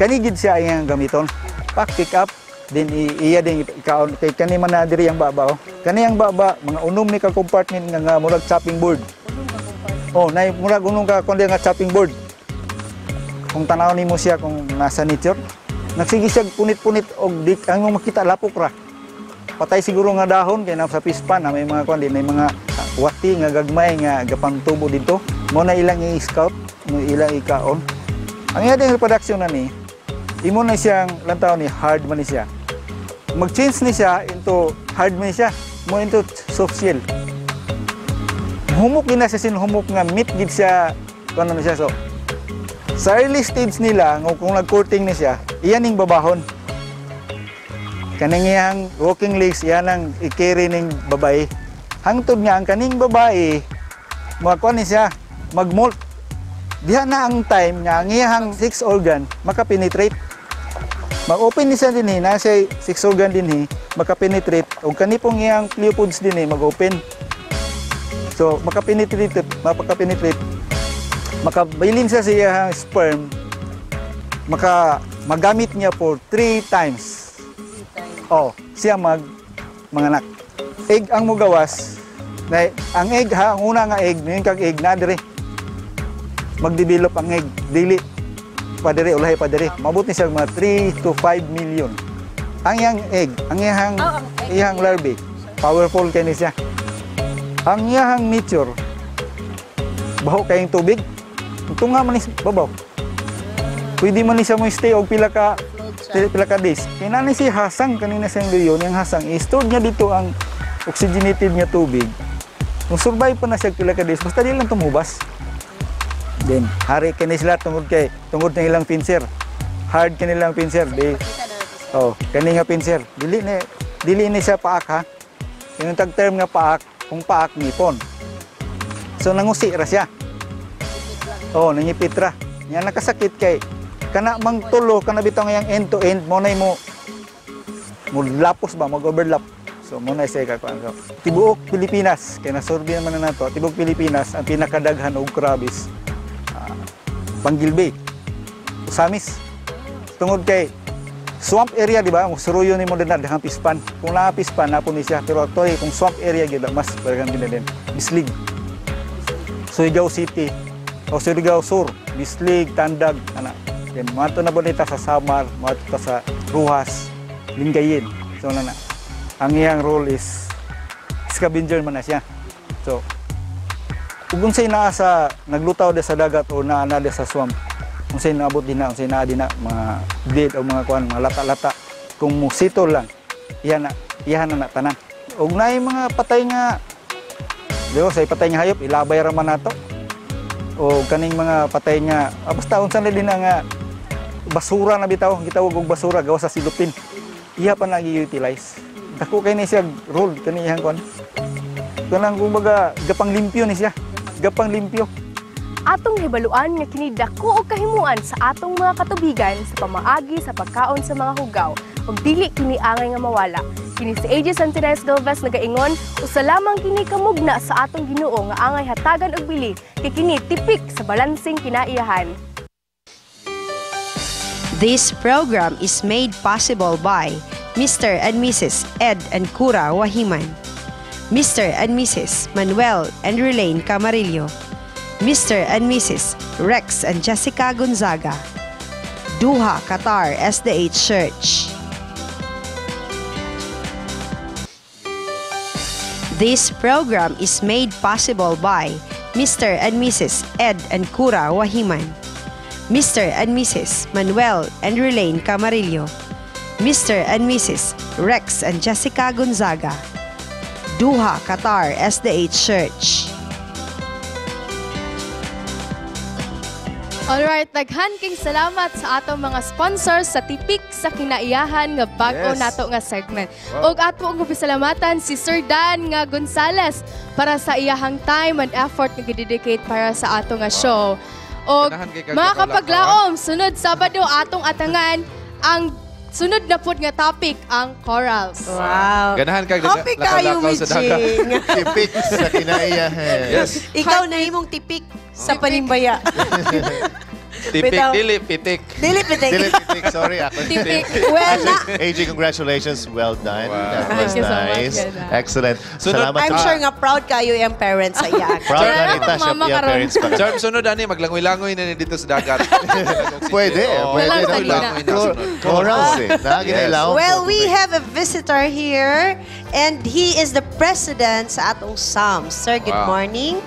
kani gid siya iyang gamiton. Pak pick up din iya din ikaon kay kani man na diri ang baba oh. Kani ang baba mga unom ni ka compartment nga, nga murag chopping board. Oh, nay murag unom ka kundi nga chopping board. Kung tanaw nimo siya kung nasa nature, nagsige siya punit-punit og di ang imong makita lapok ra. Patay siguro nga dahon kay na sa pispan na may mga kuan din, may mga wati nga gagmay nga gapantubo dito. Mo na ilang i-scout, mo ilang ikaon. Ang iya ding reproduction na ni, imo na siyang lantaw ni hard man ni siya. Mag-change ni siya into hard man ni siya, mo into soft shell. Humok din na siya sinhumok nga meat gid siya kuan na siya so. Sa early stage nila, kung nag-courting ni siya, iyan ning babahon. Kaning iyang walking legs, iyan ang i-carry ning babae. Hangtod nga, ang kaning babae, makakuha ni siya, mag-molt. Diha na ang time nga ang iyang sex organ makapenetrate. Mag-open ni siya din eh, na siya sex organ din eh, makapenetrate. O kanipong iyang pleopods din eh, mag-open. So, makapenetrate, makapenetrate. Makabilin siya sa iyang sperm, magamit niya for 3 times. Oh, siya manganak. Egg ang mugawas. Na, ang egg ha, ang una nga egg, ngayon kag egg na dire. Magdevelop ang egg, dili pa dire, ulahi pa dire. Mabot ni siya mga 3 to 5 million. Ang iyang egg, ang iyang larvae, powerful kay ni siya. Ang iyang nature, baho kayong tubig. Tunga man ni babaw. Pwede man ni siya mo stay og pila ka days. Kay naa ni si hasang kanina siyang leon, yang hasang i-store niya dito ang oxygenated nga tubig. Kung survive pa na siya pila ka days, basta di lang tumubas. Then hari kini sila tungod ng ilang pincer. Hard kanilang pincer. Di, oh, kani nga pincer. Dili ni siya paak ha. Yung tag term nga paak, kung paak ngipon. So nangusi ra siya. Oh, nangipit ra. Nya nakasakit kay kana mang tulo kana bitaw nga yang end to end mo nay mo mo lapos ba, mag-overlap. So mo na siya kakuan. So, tibuok Pilipinas kay nasurvey naman na nato, tibuok Pilipinas ang pinakadaghan og crabs Panguil Bay, Ozamiz. Tungod kay swamp area, di ba? Suruyo nimo din na daghang pispan. Kung naa pispan na ni siya, pero actually kung swamp area gyud mas daghan din din. Bislig. Surigao City o Surigao Sur, Bislig, Tandag, ana. Then moadto na bonita sa Samar, moadto ta sa Roxas, Lingayen. So na na. Ang iyang role is scavenger man na siya. So ug unsay naa sa naglutaw de sa dagat o naa na de sa swamp, unsay naabot din na, unsay naa din na mga dead o mga kuan, mga lata-lata, kung musito lang iyan na, iyan na na tanan. Ug naay mga patay nga, di ba, say patay nga hayop, ilabay ra man nato. O kaning mga patay nga, basta unsa na din na nga basura na bitaw, gitawag og basura gawas sa silupin. Iya pa na gi-utilize. Dako kay ni siya role kani iyang kuan. Kanang kumbaga gapang limpyo ni siya. Gapang limpyo. Atong hibaluan nga kini dako og kahimuan sa atong mga katubigan sa pamaagi sa pagkaon sa mga hugaw ug dili kini angay nga mawala. Kini si AJ Santinez Galvez nagaingon, usa lamang kini kamugna sa atong Ginoo nga angay hatagan og bili kay kini tipik sa balansing kinaiyahan. This program is made possible by Mr. and Mrs. Ed and Cura Wahiman, Mr. and Mrs. Manuel and Relaine Camarillo, Mr. and Mrs. Rex and Jessica Gonzaga, Doha, Qatar SDH Church. This program is made possible by Mr. and Mrs. Ed and Cura Wahiman, Mr. and Mrs. Manuel and Relaine Camarillo, Mr. and Mrs. Rex and Jessica Gonzaga, Doha, Qatar SDH Church. Alright, daghan king salamat sa atong mga sponsors sa Tipik sa Kinaiyahan nga bag-o nato nga segment. Wow. Og ato ang gipasalamatan si Sir Dan nga Gonzales para sa iyahang time and effort nga gidedicate para sa ato nga show. Og Ganahan kay kag mga lakaw-lakaw, kapaglaom, sunod Sabado atong atangan ang sunod na pud nga topic, ang corals. Wow. Ganahan kag Happy kayo, lakaw-lakaw sa dagat. Mijing. Tipik sa kinaiyahan. Yes. Ikaw na imong tipik sa panimbaya. Tipik, Bitaw. dili, pitik. Dili pitik. Dili pitik, sorry. Ako. Tipik. Well, na- AJ, congratulations. Well done. That was Thank you so much, nice. Ganda. Excellent. Salamat. I'm sure nga proud kayo yung parents sa iya. Proud na nita siya iya parents pa. Charm, sunod ani, maglangoy-langoy na ni dito sa dagat. Pwede, Oo, pwede. Langoy-langoy na sunod. Corals eh. Naginailaw. Well, we have a visitor here and he is the president sa atong SAMS. Sir, good Wow. morning.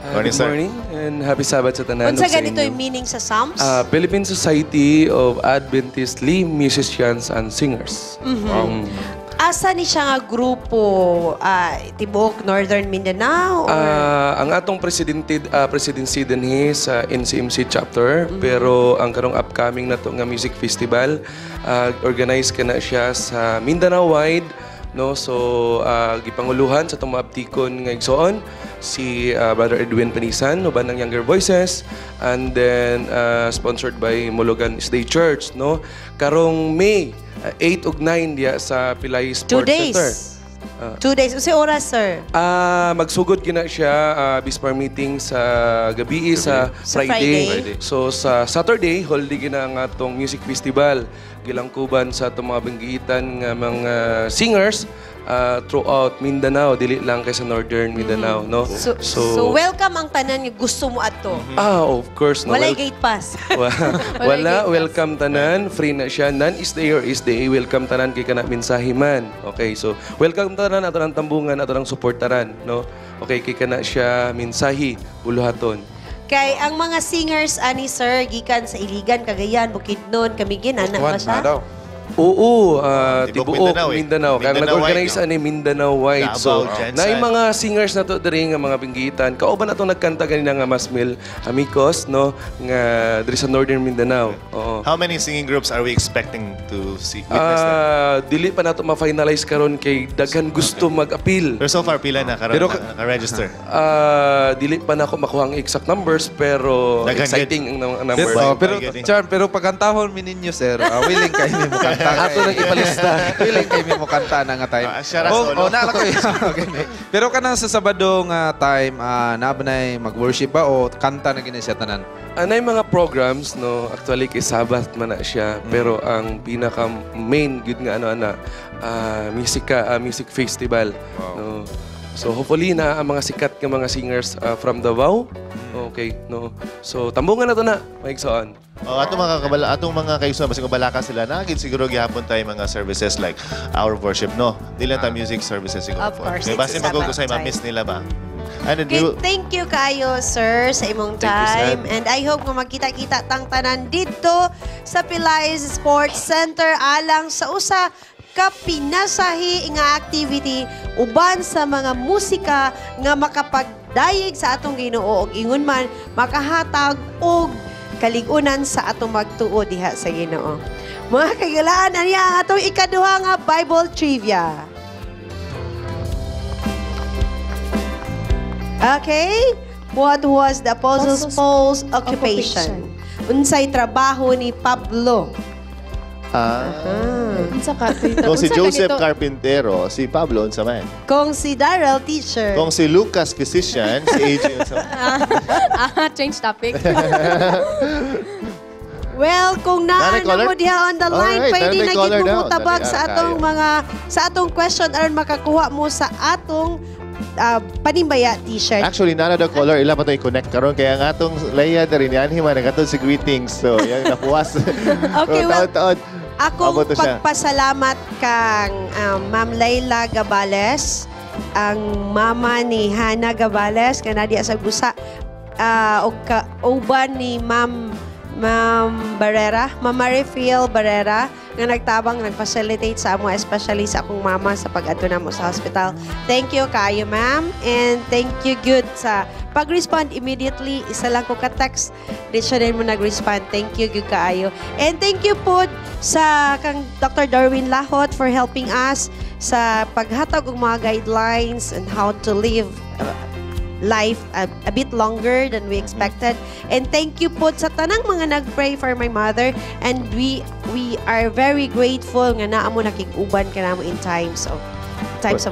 Morning, good sir. morning and happy Sabbath sa tanan. Unsa ug sa ganito inyo. yung meaning sa SAMS? Philippine Society of Adventist Lay Musicians and Singers. Wow. Asa ni siya nga grupo? Tibuok Northern Mindanao? Or? Ang atong presidente presidency dinhi sa NCMC chapter, pero ang karong upcoming na to nga music festival, organized ka na siya sa Mindanao wide, no? So gipanguluhan sa atong mga abtikon nga igsoon si Brother Edwin Panisan uban ng Younger Voices, and then sponsored by Mologan State Church, no? Karong May 8 ug 9 diya sa Pilay Two Sports days. Center. 2 days. Unsay oras, sir? Magsugod gina siya bismar meeting sa gabi sa Sa Friday. Friday. So sa Saturday, holiday gina ang atong music festival. Gilangkuban sa atong mga banggiitan nga mga singers throughout Mindanao, dili lang kay sa Northern Mindanao, no? So, welcome ang tanan nga gusto mo adto. Of course, no. Walay gate pass. Wala, welcome tanan, free na siya. None is the or is the welcome tanan kay kana mensahe man. Okay, so welcome tanan ato ng tambungan, ato ng suportaran, no? Okay, kay kana siya mensahe buluhaton. Kay ang mga singers ani sir gikan sa Iligan, Cagayan, Bukidnon, Camiguin, ana ba Juan, siya? na daw. Oo, Tibok tibuok Mindanao, eh. Mindanao. Kaya Mindanao nag-organize wide, no? ani Mindanao wide. Davao, So, Jensen. naay mga singers na to diri nga mga binggitan. Kauban na to nagkanta ganina nga Masmil Amigos, no, nga diri sa Northern Mindanao. Oo. How many singing groups are we expecting to see witness there? Dili pa nato ma-finalize karon kay daghan gusto mag-appeal. Pero so far pila na karon Pero naka-register? Dili pa nako makuha ang exact numbers, pero Daghan exciting ang numbers. Pero, oh, pero Charm, pero pagkantahon mi ninyo, sir, willing kayo mi mo kanta. Ato nang ipalista. Willing kayo mi mo kanta na nga time. Siya ra Oh, solo. oh, naa ko. Okay. Pero kanang sa Sabado nga time, naa ba na'y mag-worship ba o kanta na gini siya tanan? Anay mga programs, no, actually kay Sabbath man na siya, pero ang pinaka main good nga ano ana music festival, no. So hopefully na ang mga sikat nga mga singers from Davao. Okay, no. So tambungan na to na, maigsoon. Oh, atong mga kabala, atong mga kaigsoon basig kabalaka sila na siguro gihapon tayo mga services like our worship, no. Dili lang ta music services siguro. Of po. course, Kay it's basin Sabbath magugusay time. ma-miss nila ba? Ano Okay, do thank you kayo, sir, sa imong Thank you, sir. time. And I hope nga magkita-kita tang tanan dito sa Pelaez Sports Center alang sa usa ka pinasahi nga activity uban sa mga musika nga makapagdayeg sa atong Ginoo og ingon man makahatag og kalig-unan sa atong magtuo diha sa Ginoo. Mga kaigalaan, aniya ang atong ikaduha nga Bible trivia. Okay? What was the Apostle Paul's occupation? Unsay trabaho ni Pablo? Unsa ka? Kung si Unsa Joseph ganito? Carpintero, si Pablo unsa man. Kung si Daryl, teacher. Kung si Lucas physician, si AJ unsa man. Change topic. Well, kung naa Nanay na caller? mo diha on the line, Alright, pwede nanay na gid caller mo daw. mutabag Dali, sa atong kayo. mga sa atong question aron makakuha mo sa atong panimbaya t-shirt. Actually, nana daw caller, ila pa to i-connect karon kaya ang atong Leia diri ni Anhi man nagatod si greetings. So, yan napuwas. Okay, well, taod-taod. Akong Abot to siya. pagpasalamat kang Ma'am Layla Gabales, ang mama ni Hana Gabales, nga naa diha sa Gusa, og kauban ni Ma'am Ma'am Barrera, Ma'am Marifil Barrera, nga nagtabang, nag-facilitate sa amo, especially sa akong mama sa pag-adto namo sa hospital. Thank you kayo, ma'am. And thank you good sa pag-respond immediately. Isa lang ko ka-text. Di siya din mo nag-respond. Thank you, good kaayo. And thank you po sa kang Dr. Darwin Lahot for helping us sa paghatag og mga guidelines and how to live life a bit longer than we expected. And thank you po sa tanang mga nag-pray for my mother, and we are very grateful nga naa mo nakig-uban kanamo in times of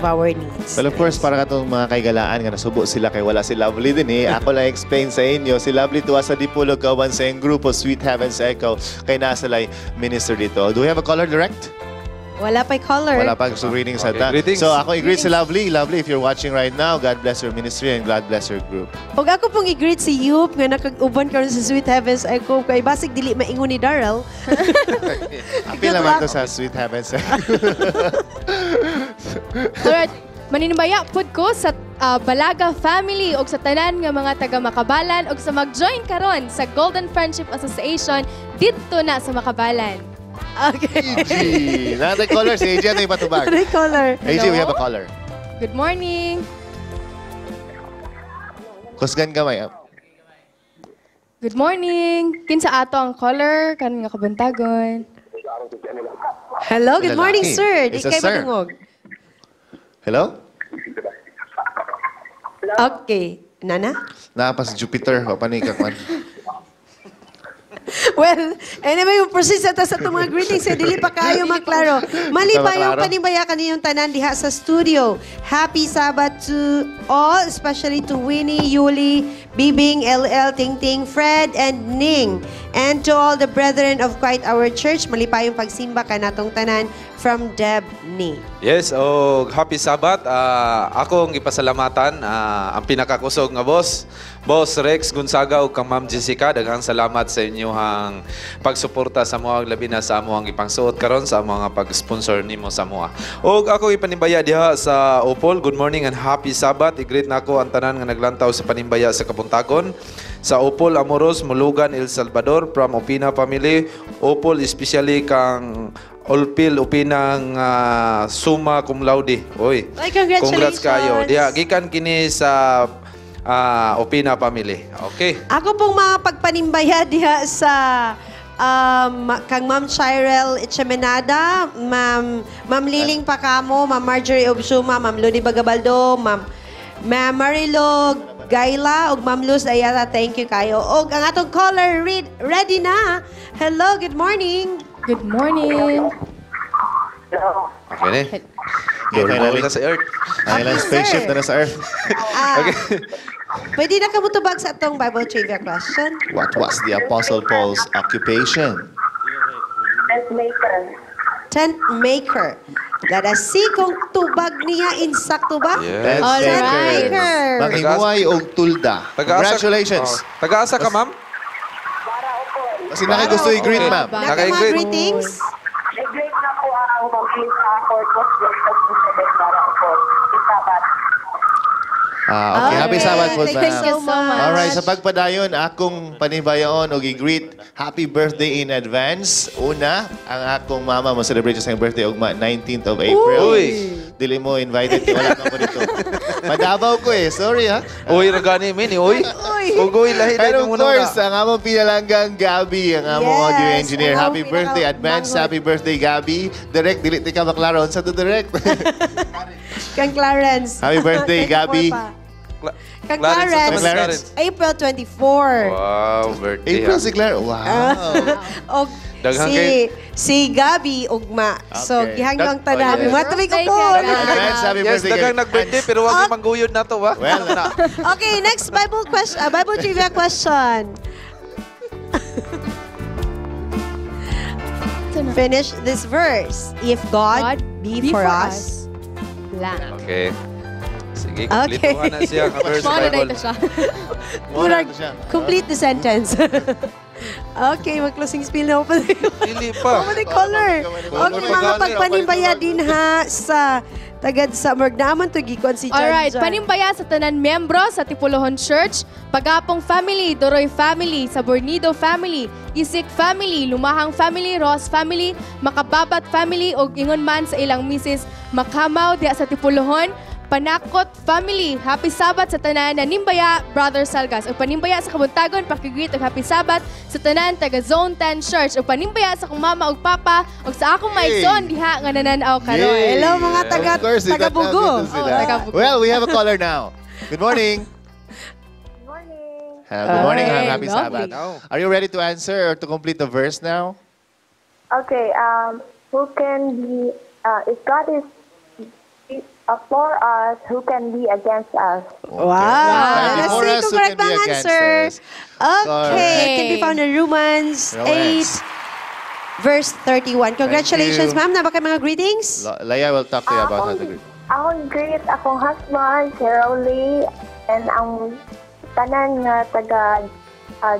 our needs. Well, of course, para katong mga kaigalaan nga nasubo sila kay wala si Lovely din eh. Ako lang explain sa inyo. Si Lovely tuwa sa Dipolog kauban sa iyang grupo Sweet Heavens Echo kay nasa lay minister dito. Do we have a caller direct? Wala pa'y caller. Wala pa. So, greetings Okay, ata. greetings. So, ako i-greet si Lovely. Lovely, if you're watching right now, God bless your ministry and God bless your group. Pag ako pong i-greet si Yup nga nakag-uban karon sa Sweet Heavens Echo kay basig dili maingon ni Daryl. Apil naman to sa Sweet Heavens Echo. Alright, maninibaya pud ko sa Balaga family og sa tanan nga mga taga Makabalan og sa mag-join karon sa Golden Friendship Association didto na sa Makabalan. Okay. AG. Another caller. Si AG, ano yung patubag? Another caller. AG, we have a caller. Good morning. Kusgan gamay. Good morning. Kinsa ato ang caller kan nga kabuntagon? Hello, good morning, Lalaki. sir. Di It's a kay sir. madungog. Hello? Okay. Nana? Naa pa si Jupiter. O, panika, man. Well, anyway, we proceed sa ta sa itong mga greetings. Eh, dili pa kayo maklaro. Mali Di pa pa yung maklaro? panimbaya kaniyong tanan diha sa studio. Happy Sabbath to all, especially to Winnie, Yuli, Bibing, LL, Ting Ting, Fred, and Ning. And to all the brethren of Quite Our Church, malipayong pagsimba kanatong tanan from Deb Ni. Yes, oh, happy Sabbath. Akong ipasalamatan ang pinakakusog nga boss, Boss Rex Gonzaga ug kang Ma'am Jessica, daghang salamat sa inyong pagsuporta sa amoang labi na sa amoang ipangsuot karon sa among pag-sponsor nimo sa amoa. Ug ako ipanimbaya diha sa Opol, good morning and happy Sabbath. I-greet nako ang tanan nga naglantaw sa panimbaya sa Kabuntagon. Sa Opol Amoros, Mulugan, El Salvador, from Opina family. Opol especially kang Olpil Upinang summa cum laude. Oy. Ay, congratulations. Congrats kayo. Diha gikan kini sa Opina family. Okay. Ako pong mga pagpanimbaya diha sa kang Ma'am Chirel Echemenada, Ma'am Liling Pacamo, Ma'am Marjorie Obsuma, Ma'am Ludi Bagabaldo, Ma'am Marilo Gaila, ug Ma'am Luz Ayala, thank you kayo. Og ang atong caller ready na. Hello, good morning. Good morning. Okay ni. Okay, finally. Na sa Earth. Ang ilang spaceship na nasa Earth. Okay. Pwede na ka mutubag sa atong Bible trivia question? What was the Apostle Paul's occupation? Tent maker. Tent maker. Let us see kung tubag niya insakto ba? Yes. Tent maker. Manghimuay og tulda. Congratulations. Oh, Taga-asa ka, ma'am? Kasi nakagusto i-greet, ma'am. Naka mga greetings. Nag-greet na po ang Ma'am sa Corpus Christi para po. Isabat. Ah, okay. Happy Sabbath po, Thank you ma'am. so much. Alright, sa pagpadayon, akong panibayaon og i-greet happy birthday in advance. Una, ang akong mama mo celebrate sa iyang birthday ugma 19th of April. Uy. Dili mo invited kay wala ka po dito. Madabaw ko eh. Sorry ha. Uy, ragani min, uy. Ugoy lahi And dahil of muna course, ang among pinalanggang Gabi, ang among Yes, audio engineer. ang among Happy birthday, advance happy birthday, Gabi. Direct, dili ti ka maklaro. Unsa to direct? Kang Clarence. Happy birthday, 24 Gabi. pa. Kang Clarence, Clarence, Clarence. April 24. Wow, birthday. April ah. si Claire. Wow. Og Daghang si si Gabi ugma. So Okay. gihangyong tanan. Oh, yes. Mga tuloy ko po. Advance happy Yes, birthday, daghang Gabi. nag-birthday pero wag yung mangguyod na to, ba? Well, Okay, next Bible question, Bible trivia question. Finish this verse. If God be for us. Blank. Okay. Sige, Okay. kompletuhan na siya ang verse sa Mao na Bible. ito siya. Murag, complete the sentence. Okay, mag-closing spiel na ako pa. Dili pa. Oh, the color. Okay, mga pagpanimbaya din ha sa tagad sa Murgnaman to gikuan si John Alright, John. panimbaya sa tanan miyembro sa Tipulohon Church, Pagapong Family, Doroy Family, Sabornido Family, Isik Family, Lumahang Family, Ross Family, Makababat Family ug ingon man sa ilang misis Makamaw diha sa Tipulohon, Panakot Family. Happy Sabbath sa tanan na Nimbaya, Brother Salgas. Ug panimbaya sa Kabuntagon, pakigreet og Happy Sabbath sa tanan taga Zone 10 Church. Ug panimbaya sa akong mama ug papa ug sa akong Hey. maigsoon diha nga nananaw karon. Yay. Hello, mga taga- Of course, taga-Bugo. itatawag dito sila. Oh, taga-Bugo. Well, we have a caller now. Good morning. Good morning. Good morning. Hey, Happy lovely. Sabbath. Are you ready to answer or to complete the verse now? Okay, who can be, if God is for us, who can be against us? Wow. God Let's before see us, kung who correct can be ba ang against answer. us? Okay, it can be found in Romans Romans. 8, verse 31. Congratulations, you. ma'am. Naba kayo mga greetings? Leia will talk to you about how to greet. Akong greet akong husband, si Rowley, and ang tanan nga taga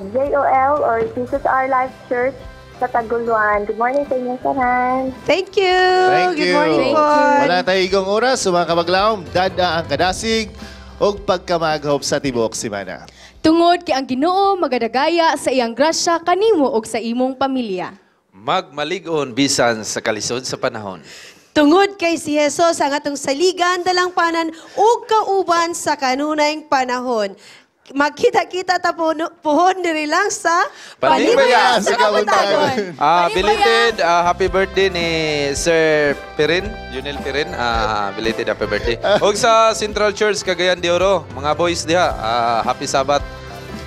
JOL or Jesus Our Life Church sa Taguluan. Good morning sa inyong tanan. Thank you. Thank Good you. morning po. Wala tayo igong oras. So mga kabaglaom, dada ang kadasig ug pagkamaghop sa tibuok semana. Tungod kay ang Ginoo magadagaya sa iyang grasya kanimo ug sa imong pamilya. Magmalig-on bisan sa kalisod sa panahon. Tungod kay si Jesus ang atong saligan, dalangpanan ug kauban sa kanunayng panahon. Magkita-kita ta puhon diri lang sa Panimbaya sa Kabuntagon. Belated happy birthday ni Sir Pirin, Junel Pirin. Belated happy birthday. Ug sa Central Church Cagayan de Oro, mga boys diha, happy Sabbath.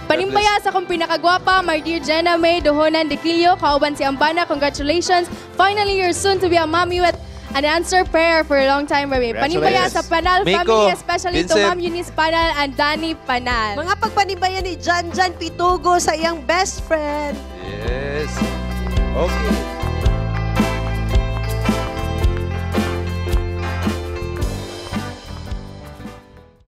Panimbaya sa akong pinakagwapa, my dear Jenna May Dohonan de Quillo, kauban si Ambana, congratulations. Finally, you're soon to be a mommy with an answer prayer for a long time, baby. Panimbaya sa Panal Miko, family, especially to Vincent. Ma'am Eunice Panal and Danny Panal. Mga pagpanimbaya ni Jan Jan Pitugo sa iyang best friend. Yes. Okay.